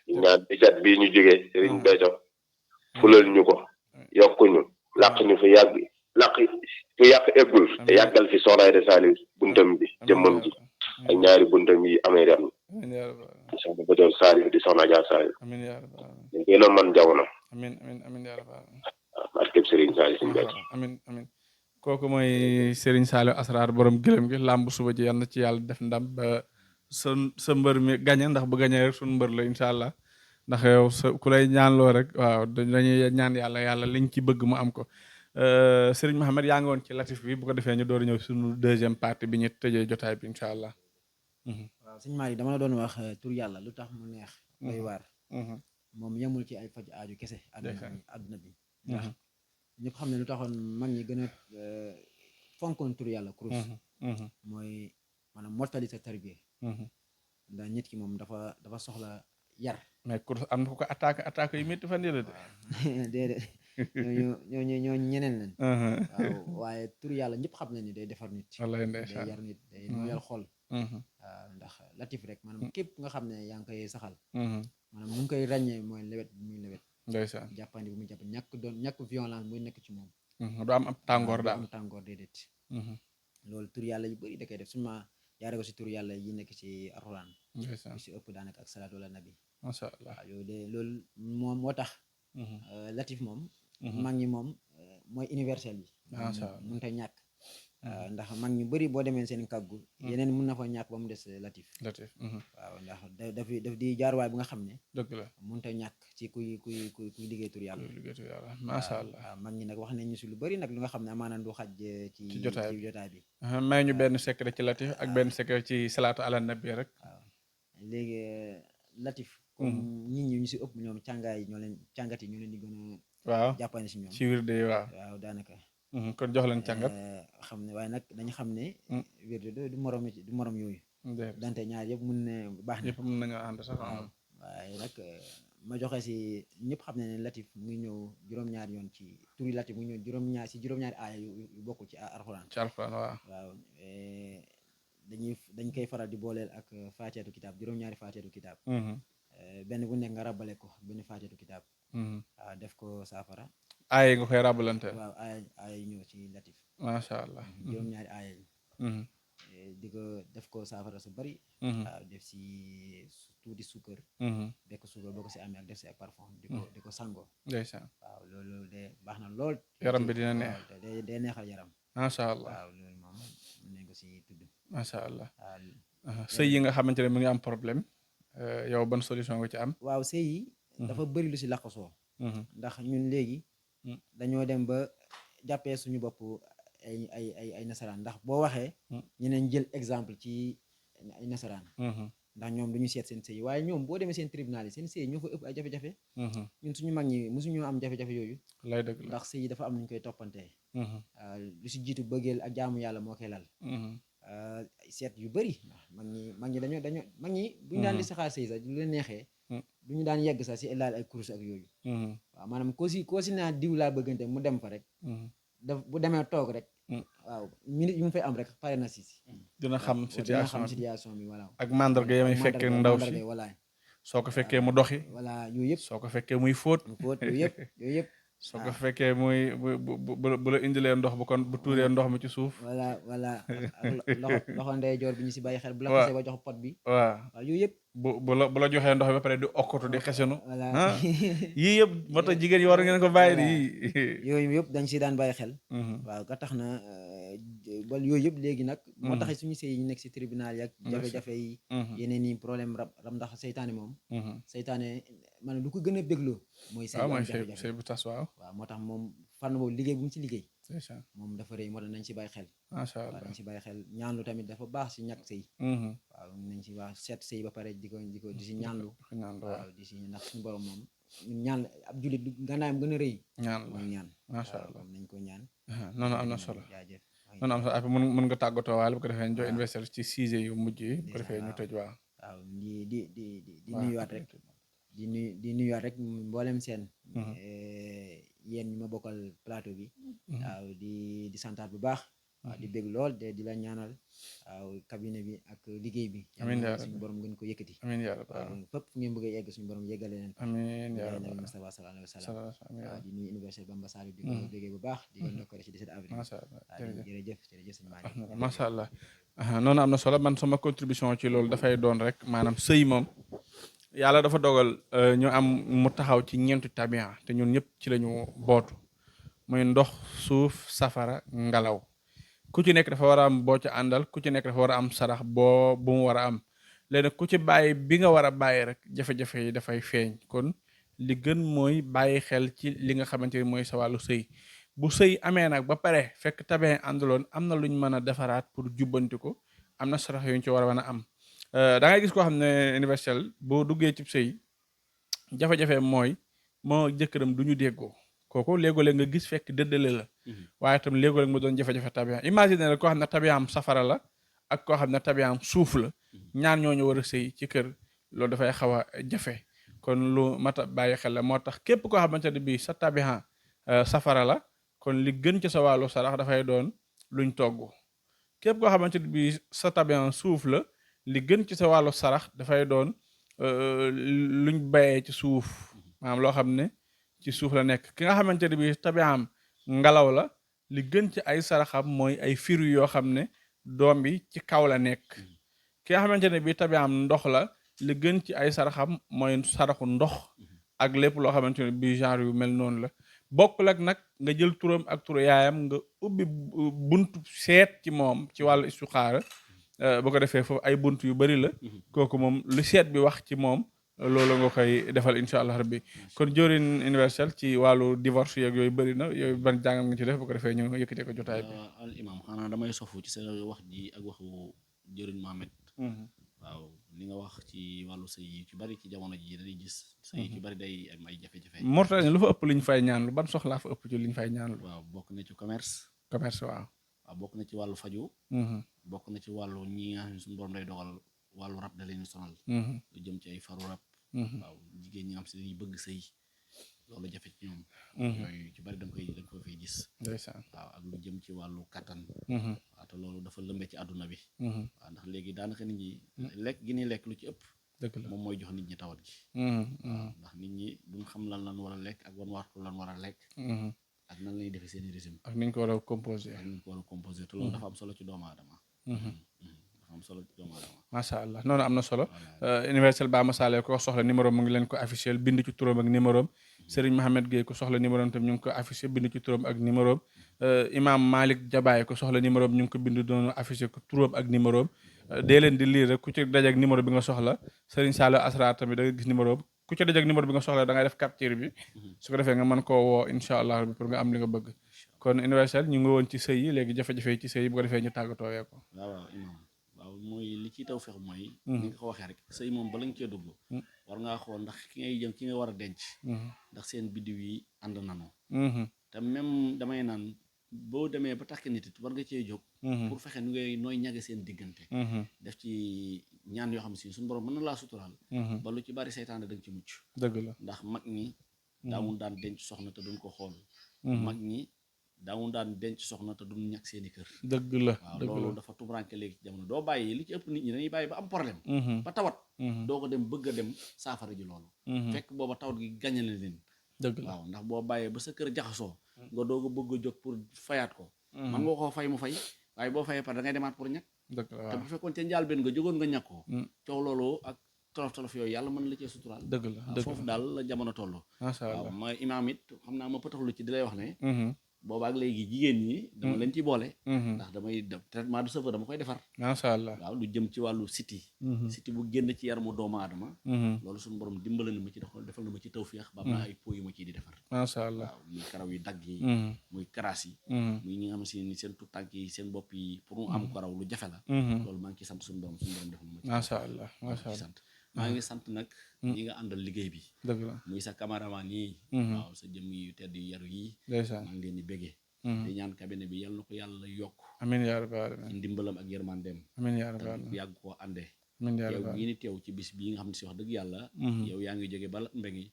di ñaan di cat bii ñu jógee Serigne Béthio fulal ñu ko yokkuñu làq ñu fu yàgg fu yàq eggul te yàggal fi Soxna Aïda Saliou buntam bi jëmmam ji ak ñaari buntam yi amee dem di soxna Béthio Saliou di soxna Dia Saliou dañ koy noon man jamono amin ya rabbal barkeb Serigne Saliou suñu Béthio amin kooku mooy Serigne Saliou Asrar borom gëlëm gi làmb suba ji yal na ci yàlla def ndam ba sa mbër mi gañe ndax bu gañee rek suñu mbër la incha allah ndax yow ku lay ñaanloo rek waaw dañuy ñaan yàlla liñ ci bëgg mu am ko Serigne Mohamed yaa ngi woon ci latif bi bu ko defee ñu door ñëw suñu deuxième partie bi ñu tëjee jotaay bi incha allah. waaw sëñ Malick dama la doon wax tur yàlla lu tax mu neex doy waar moom yemul ci ay faj aaju kese àdduna bi ndax ñëpp xam ne lu taxoon mag ñi gën a fonkoon tur yàlla kurus mooy maanaam mottali sa tarbiya ndax nit ki moom dafa soxla yar mais kurus am na ko attaque yu métti fan yële de déedéet ñooñu ñeneen lañ waaw waaye tur yàlla ñëpp xam ne ni day defar nit wallaay day ndeysaan yar nit day nooyal xol waaw ndax latif rek maanaam képp nga xam ne yaa ngi koy saxal maanaam mu ngi koy ràññee mooy lewet bu muy lewet ndeysaan jàppandi bu muy jàpp ñàkk violence muy nekk ci moom du am ab tàngoor daal am tàngoor déedéet loolu tur yàlla yu bëri da koy def suma yaare ko si tur yàlla yi nekk ci alxuraan ndeysaan si ëpp daanaka ak salaatu ala nabi masha allah waaw loolu de loolu moom moo tax latif moom mag ñi moom mooy universel bi masha allah mënut a ñàkk ndax mag ñu bëri boo demee seen kàggu yeneen mën na fa ñàkk ba mu des latif waaw ndax daf di jaarwaay bu nga xam ne dëgg la mënut a ñàkk ci kuy liggéey tur yàlla masha allah waaw mag ñi nag wax nañu si lu bëri nag lu nga xam ne amaana du xaj ci jotaay bi may ñu benn secret ci latif ak benn secret ci salaatu ala nabi rek waaw léegi latif comme nit ñi ñu si ëpp ñoom càngaay càngat yi ñoo leen di gën a waaw jàppane si ñoom ci wirde yi waaw daanaka kon jox leen càngat xam ne waaye nag dañu xam ne wirde du morom yooyu dante ñaar yëpp mun ne baax na yëpp mun nañoo ànd sax waaye nag ma joxe si ñëpp xam ne ne latif mu ngi ñëw juróom-ñaari yoon ci turi latif mu ngi ñëw juróom-ñaari aaya yu bokkul ci alxuraan waaw dañ koy faral di booleel ak faatiyatu kitaab juróom-ñaari faatiyatu kitaab benn bu nekk nga rabale ko benn faatiyatu kitaab waaw def ko saafara aaya nga koy rabalante waaw aaya yi ñëw ci latif macha allah juróom-ñaari aaya yi di ko def ko saafara su bari waaw def si tuuti suukar bekk suukar boo ko si amee ak def si ay parfum di ko sango ndeysaan waaw loolu de baax na lool yaram bi dina neex day neexal yaram macha allah waaw loolu moom mën nañ ko si tudd macha allah sëy yi nga xamante ne mu ngi am problème yow ban solution nga ci am waaw sëy yi dafa bëri lu si laqasoo ndax ñun léegi dañoo dem ba jàppee suñu bopp ay nasaraan ndax boo waxee ñeneen jël exemple ci ay nasaraan ndax ñoom duñu seet seen sëy waaye ñoom boo demee seen tribunal yi seen sëy ñoo fa ëpp ay jafe-jafe ñun suñu mag ñi mosuñu am jafe-jafe yooyu lay dëgg la ndax sëy dafa am nuñ koy toppantee lu si jiitu bëggeel ak jaamu yàlla moo koy lal seet yu bëri mag ñi dañoo mag ñi buñu daan di saxaar sëy sax lu leen neexee duñu daan yegg sax si laal ay course ak yooyu waaw maanaam koo si naa diw laa bëggante mu dem fa rek bu demee toog rek waaw minute yu mu fay am rek pare na si dina xam situation bi voilà ak mandarga yamay fekkee ndaw si voilà soo ko fekkee mu doxi voilà yooyu yëpp soo ko fekkee muy fóot yooyu yëpp soo ko fekkee muy bu la indilee ndox bu tuuree ndox mi ci suuf voilà loxo ndeyjoor bi ñu si bàyyi xel bu la xasee ba jox pot bi waaw yooyu yëpp bu la joxee ndox ba pare di okkatu di xesenu voilà yii yëpp moo tax jigéen yi war ngeen ko bàyyi di yooyu yëpp dañ si daan bàyyi xel waaw ga tax na ba yooyu yëpp léegi nag moo tax suñu sëy yi nekk si tribunal yi ak jafe-jafe yi yeneen i problème rab ndax seytaane moom seytaane maanaam lu ko gën a bégloo mooy sëy bu tas waaw moo tax moom fànn boobu liggéey bu mu ci liggéey moom dafa rëy moo tax nañ si bàyyi xel macha allah nañ si bàyyi xel ñaanlu tamit dafa baax si ñàkk sëy waaw nañ si wax seet sëy ba pare di si ñaanlu waaw di si ndax suñu borom moom ñaan ab jullit gànnaayam gën a rëy mooy ñaan macha allah nañ ko ñaan noonu am na solo jaajëf noonu am na solo après mën nga tàggatoo waale bu ko defee ñu jox investir ci sujet yu mujj yi bu ko defee ñu tëj waaw di nuyuwaat rek di nuyuwaat rek mboolem seen yéen ñi ma bokkal plateau bi waaw di santaat bu baax waaw di bég lool di la ñaanal waaw cabinet bi ak liggéey bi amiin yaa suñu borom gën ko yëkkati amiin yaa rabbi waaw fépp fu ngeen bëgg a yegg suñu borom yeggale leen amiin yaa rabbi nabi Mustafa sallallahu alayhi wa sallam waaw di nuyu université Bamba Saliou di ko bégee bu baax di ko ndokkale ci 17 avril macha allah jërëjëf sëñ Malick macha allah noonu am na solo man sama contribution ci loolu dafay doon rek maanaam sëy moom yàlla dafa dogal ñu am mu taxaw ci ñeenti tabia te ñun ñëpp ci lañu bootu muy ndox suuf safara ngelaw ku ci nekk dafa war a am boo ca àndal ku ci nekk dafa war a am sarax bu mu war a am léegi ku ci bàyyi bi nga war a bàyyi rek jafe-jafe yi dafay feeñ kon li gën mooy bàyyi xel ci li nga xamante ni mooy sa wàllu sëy bu sëy amee nag ba pare fekk tabee àndaloon am na luñ mën a defaraat pour jubbanti ko am na sarax yuñ ci war a mën a am da ngay gis koo xam ne universel boo duggee ci sëy jafe-jafe mooy moo jëkkëram du ñu déggoo kooku léegoo-léeg nga gis fekk dëddale la waaye tam léegoo-léeg mu doon jafe-jafe tabiam imagine la koo xam ne tabiam safara la ak koo xam ne tabiam suuf la ñaar ñooñu war a sëy ci kër loolu dafay xaw a jafe kon lu mata bàyyi xel la moo tax képp koo xamante ne bii sa tabiam safara la kon li gën ci sa wàllu sarax dafay doon luñ togg képp koo xamante ne bii sa tabiam suuf la li gën ci sa wàllu sarax dafay doon luñ bayee ci suuf maanaam loo xam ne ci suuf la nekk ki nga xamante ne bii tabiam ngelaw la li gën ci ay saraxam mooy ay firu yoo xam ne doom bi ci kaw la nekk ki nga xamante ne bii tabiam ndox la li gën ci ay saraxam mooy saraxu ndox ak lépp loo xamante ne bii genre yu mel noonu la bokkul ak nag nga jël turam ak turu yaayam nga ubbi buntu seet ci moom ci wàllu istixaara bu ko defee foofu ay bunt yu bari la kooku moom lu seet bi wax ci moom loolu nga koy defal incha allah rabbi kon jëwriñ universel ci wàllu divorce yeeg yooyu bëri na yooyu ban jàngal nga ci def bu ko defee ñu yëkkatee ko jotaay bi al imam xanaa damay sofu ci sa wax ji ak waxu jëwriñ Mohamed waaw li nga wax ci wàllu sëy yi ci bari ci jamono ji dañuy gis sëy ci bari day am ay jafe-jafe mortane lu fa ëpp li ñu fay ñaan lu ban soxlaa fa ëpp ci li ñu fay ñaan lu waaw bokk na ci commerce waaw bokk na ci wàllu faju bokk na ci wàllu ñi nga xam ne suñu borom day dogal wàllu rab da leen sonal lu jëm ci ay faru rab waaw jigéen ñi nga xam si dañuy bëgg sëy loolu jafe ci ñoom yooyu ci bari da nga koy fay gis ndeysaan waaw ak lu jëm ci wàllu kattan waaw te loolu dafa lëmbee ci àdduna bi waaw ndax léegi daanaka nit ñi lekk gi ni lekk lu ci ëpp dëgg la moom mooy jox nit ñi tawat gi waaw ndax nit ñi duñ xam lan war a lekk ak wan waxtu lan war a lekk ak nan lañuy defee seen régime ak niñ ko war a composé te loolu dafa am solo ci doomu aadama dafa am solo ci doomu aadama macha allah noonu am na solo universel Bamba Saliou ko soxla numéro mu ngi leen ko affiché bind ci turam ak numéro Serigne Mohamed Gueye ko soxla numéro tam ñu ngi ko affiché bind ci turam ak numéro Imam Malick Jabaay ko soxla numéro ñu ngi ko bind doon affiché ko turam ak numéro dee leen di lire rek ku ci dajeek numéro bi nga soxla Serigne Saliou Asrar tamit da nga gis numéro ku ci dajeek numéro bi nga soxla da ngay def capture bi su ko defee nga mën koo woo incha allah pour nga am li nga bëgg kon universel ñu ngi woon ci sëy yi léegi jafe-jafe yi ci sëy yi bu ko defee ñu tàggatoo ko waaw imam waaw waaw mooy li ci taw feex mooy ni nga ko waxee rek sëy moom bala nga cee dugg war ngaa xool ndax ki ngay jëm ki nga war a denc ndax seen biddiw yi ànd nanoo te même damay naan boo demee ba takk nit it war nga cee jóg pour fexe nu ngay nooy ñage seen diggante def ci ñaan yoo xam si suñu borom mën na laa suturaal ba lu ci bari seytaane da nga ci mucc dëgg la ndax mag ñi daawun daan denc soxna te duñ ko xool mag ñi daawun daan denc soxna te duñ ñàkk seeni kër dëgg la waaw loolu dafa tumuranke léegi ci jamono doo bàyyi li ci ëpp nit ñi dañuy bàyyi ba am problème ba tawat doo ko dem bëgg a dem saafara ji loolu fekk booba tawat gi gañale leen dëgg la waaw ndax boo bàyyee ba sa kër jaxasoo nga doog a bëgg a jóg pour fayaat ko man nga koo fay mu fay waaye boo fayee par da ngay demaat pour ñàkk dëgg la te bu fekkoon ca njaalbeen nga jógoon nga ñàkkoo coow loolu ak tolof yooyu yàlla mën la cee suturaal dëgg la waaw foofu daal la jamono toll macha allah waaw ma imaam it xam naa ma pëtaxlu ci di lay wax ne boobaak léegi jigéen ñi dama leen ci boole ndax damay traitement de cheveux dama koy defar macha allah waaw lu jëm ci wàllu siti bu génn ci yaramu doomu aadama loolu suñu borom dimbale na ma ci defal na ma ci tawfeex ba am naa ay po yu ma ciy di defar macha allah waaw muy karaw yi dagg yi muy karaas yi muy ñi nga xam si ni seen tout tànk yi seen bopp yi pour mu am karaw lu jafe la loolu maa ngi ciy sant suñu borom defal na ma ci macha allah macha allah sant maa ngi sant nag ñi nga àndal liggéey bi dëgg la muy sa cameraman yi waaw sa jëm yu tedd yu yaru yi ndeysaan maa ngi leen di béggee di ñaan cabinet bi yal na ko yàlla yokk amiin yaa rabbal aalamiin ci ndimbalam ak yërmandeem amiin yaa rabbal te aalamiin yàgg koo àndee amiin yaa yow rabbal ñii ni teew ci bis bii nga xam ne si wax dëgg yàlla yow yaa ngi jóge ba Mbengue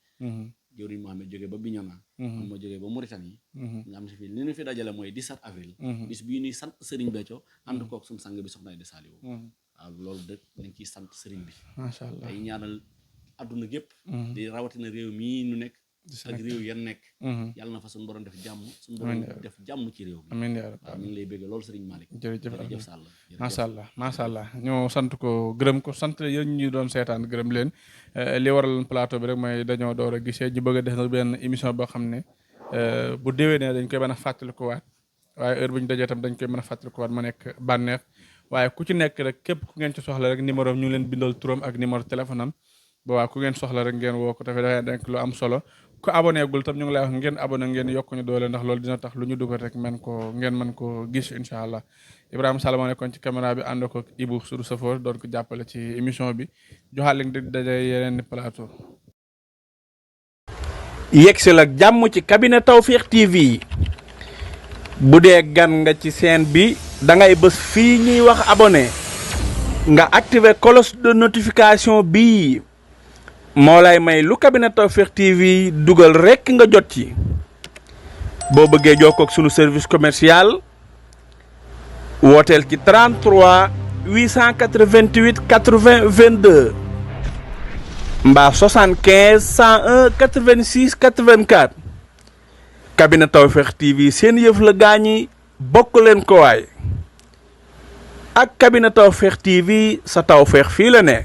jëwriñ Mohamed jóge ba Bignona man ma jóge ba Mauritanie nga xam ne si fii li ñu fi dajale mooy 17 avril bis bii ñuy sant Serigne Béthio ànd kook suñu sang bi Soxna Aïda Saliou waaw loolu dëkk nañ ciy sant Serigne bi macha allah tey ñaanal adduna gépp di rawatina réew mii ñu nekk ak réew yan nekk yàlla na fa suñu borom def jàmm suñu borom def jàmm ci réew mi amiin yaa rabbal waaw ñu ngi lay bëgg loolu Serigne Malick jërëjëf Sall macha allah macha allah ñoo sant ko gërëm ko sant yéen ñu doon seetaan gërëm leen li waral plateau bi rek mooy dañoo door a gisee ñu bëgg a def nag benn émission boo xam ne bu déwénee dañ koy mën a fàttalikuwaat waaye heure bu ñu dajee tam dañ koy mën a fàttalikuwaat ma nekk bànneex waaye ku ci nekk rek képp ku ngeen ci soxla rek numéro ñu leen bindal turam ak numéro téléphone am boobaa ku ngeen soxla rek ngeen woo ko dafay dafay nekk lu am solo ku abonné gul tam ñu ngi lay wax ngeen abonné ngeen yokk ñu doole ndax loolu dina tax lu ñu dugal rek ngeen mën ko gis incha allah Ibrahima Sall moo nekkoon ci caméra bi ànd ko Ibou Soudou Safor doon ko jàppale ci émission bi joxaat leen di daje yeneen plateau. yegsil ak jàmm ci cabinet Tawfekh TV bu dee gan nga ci chaîne bi da ngay bës fii ñuy wax abonné nga activer cloche de notification bii moo lay may lu cabinet Tawfekh TV dugal rekk nga jot ci boo bëggee jokkoo ak sunu service commercial wooteel ci 33 888 80 22 mbaa 75 101 86 84 cabinet Tawfekh TV seen yëf la gaañi bokk leen ko waay ak cabinet Tawfekh TV sa tawfeex fii la ne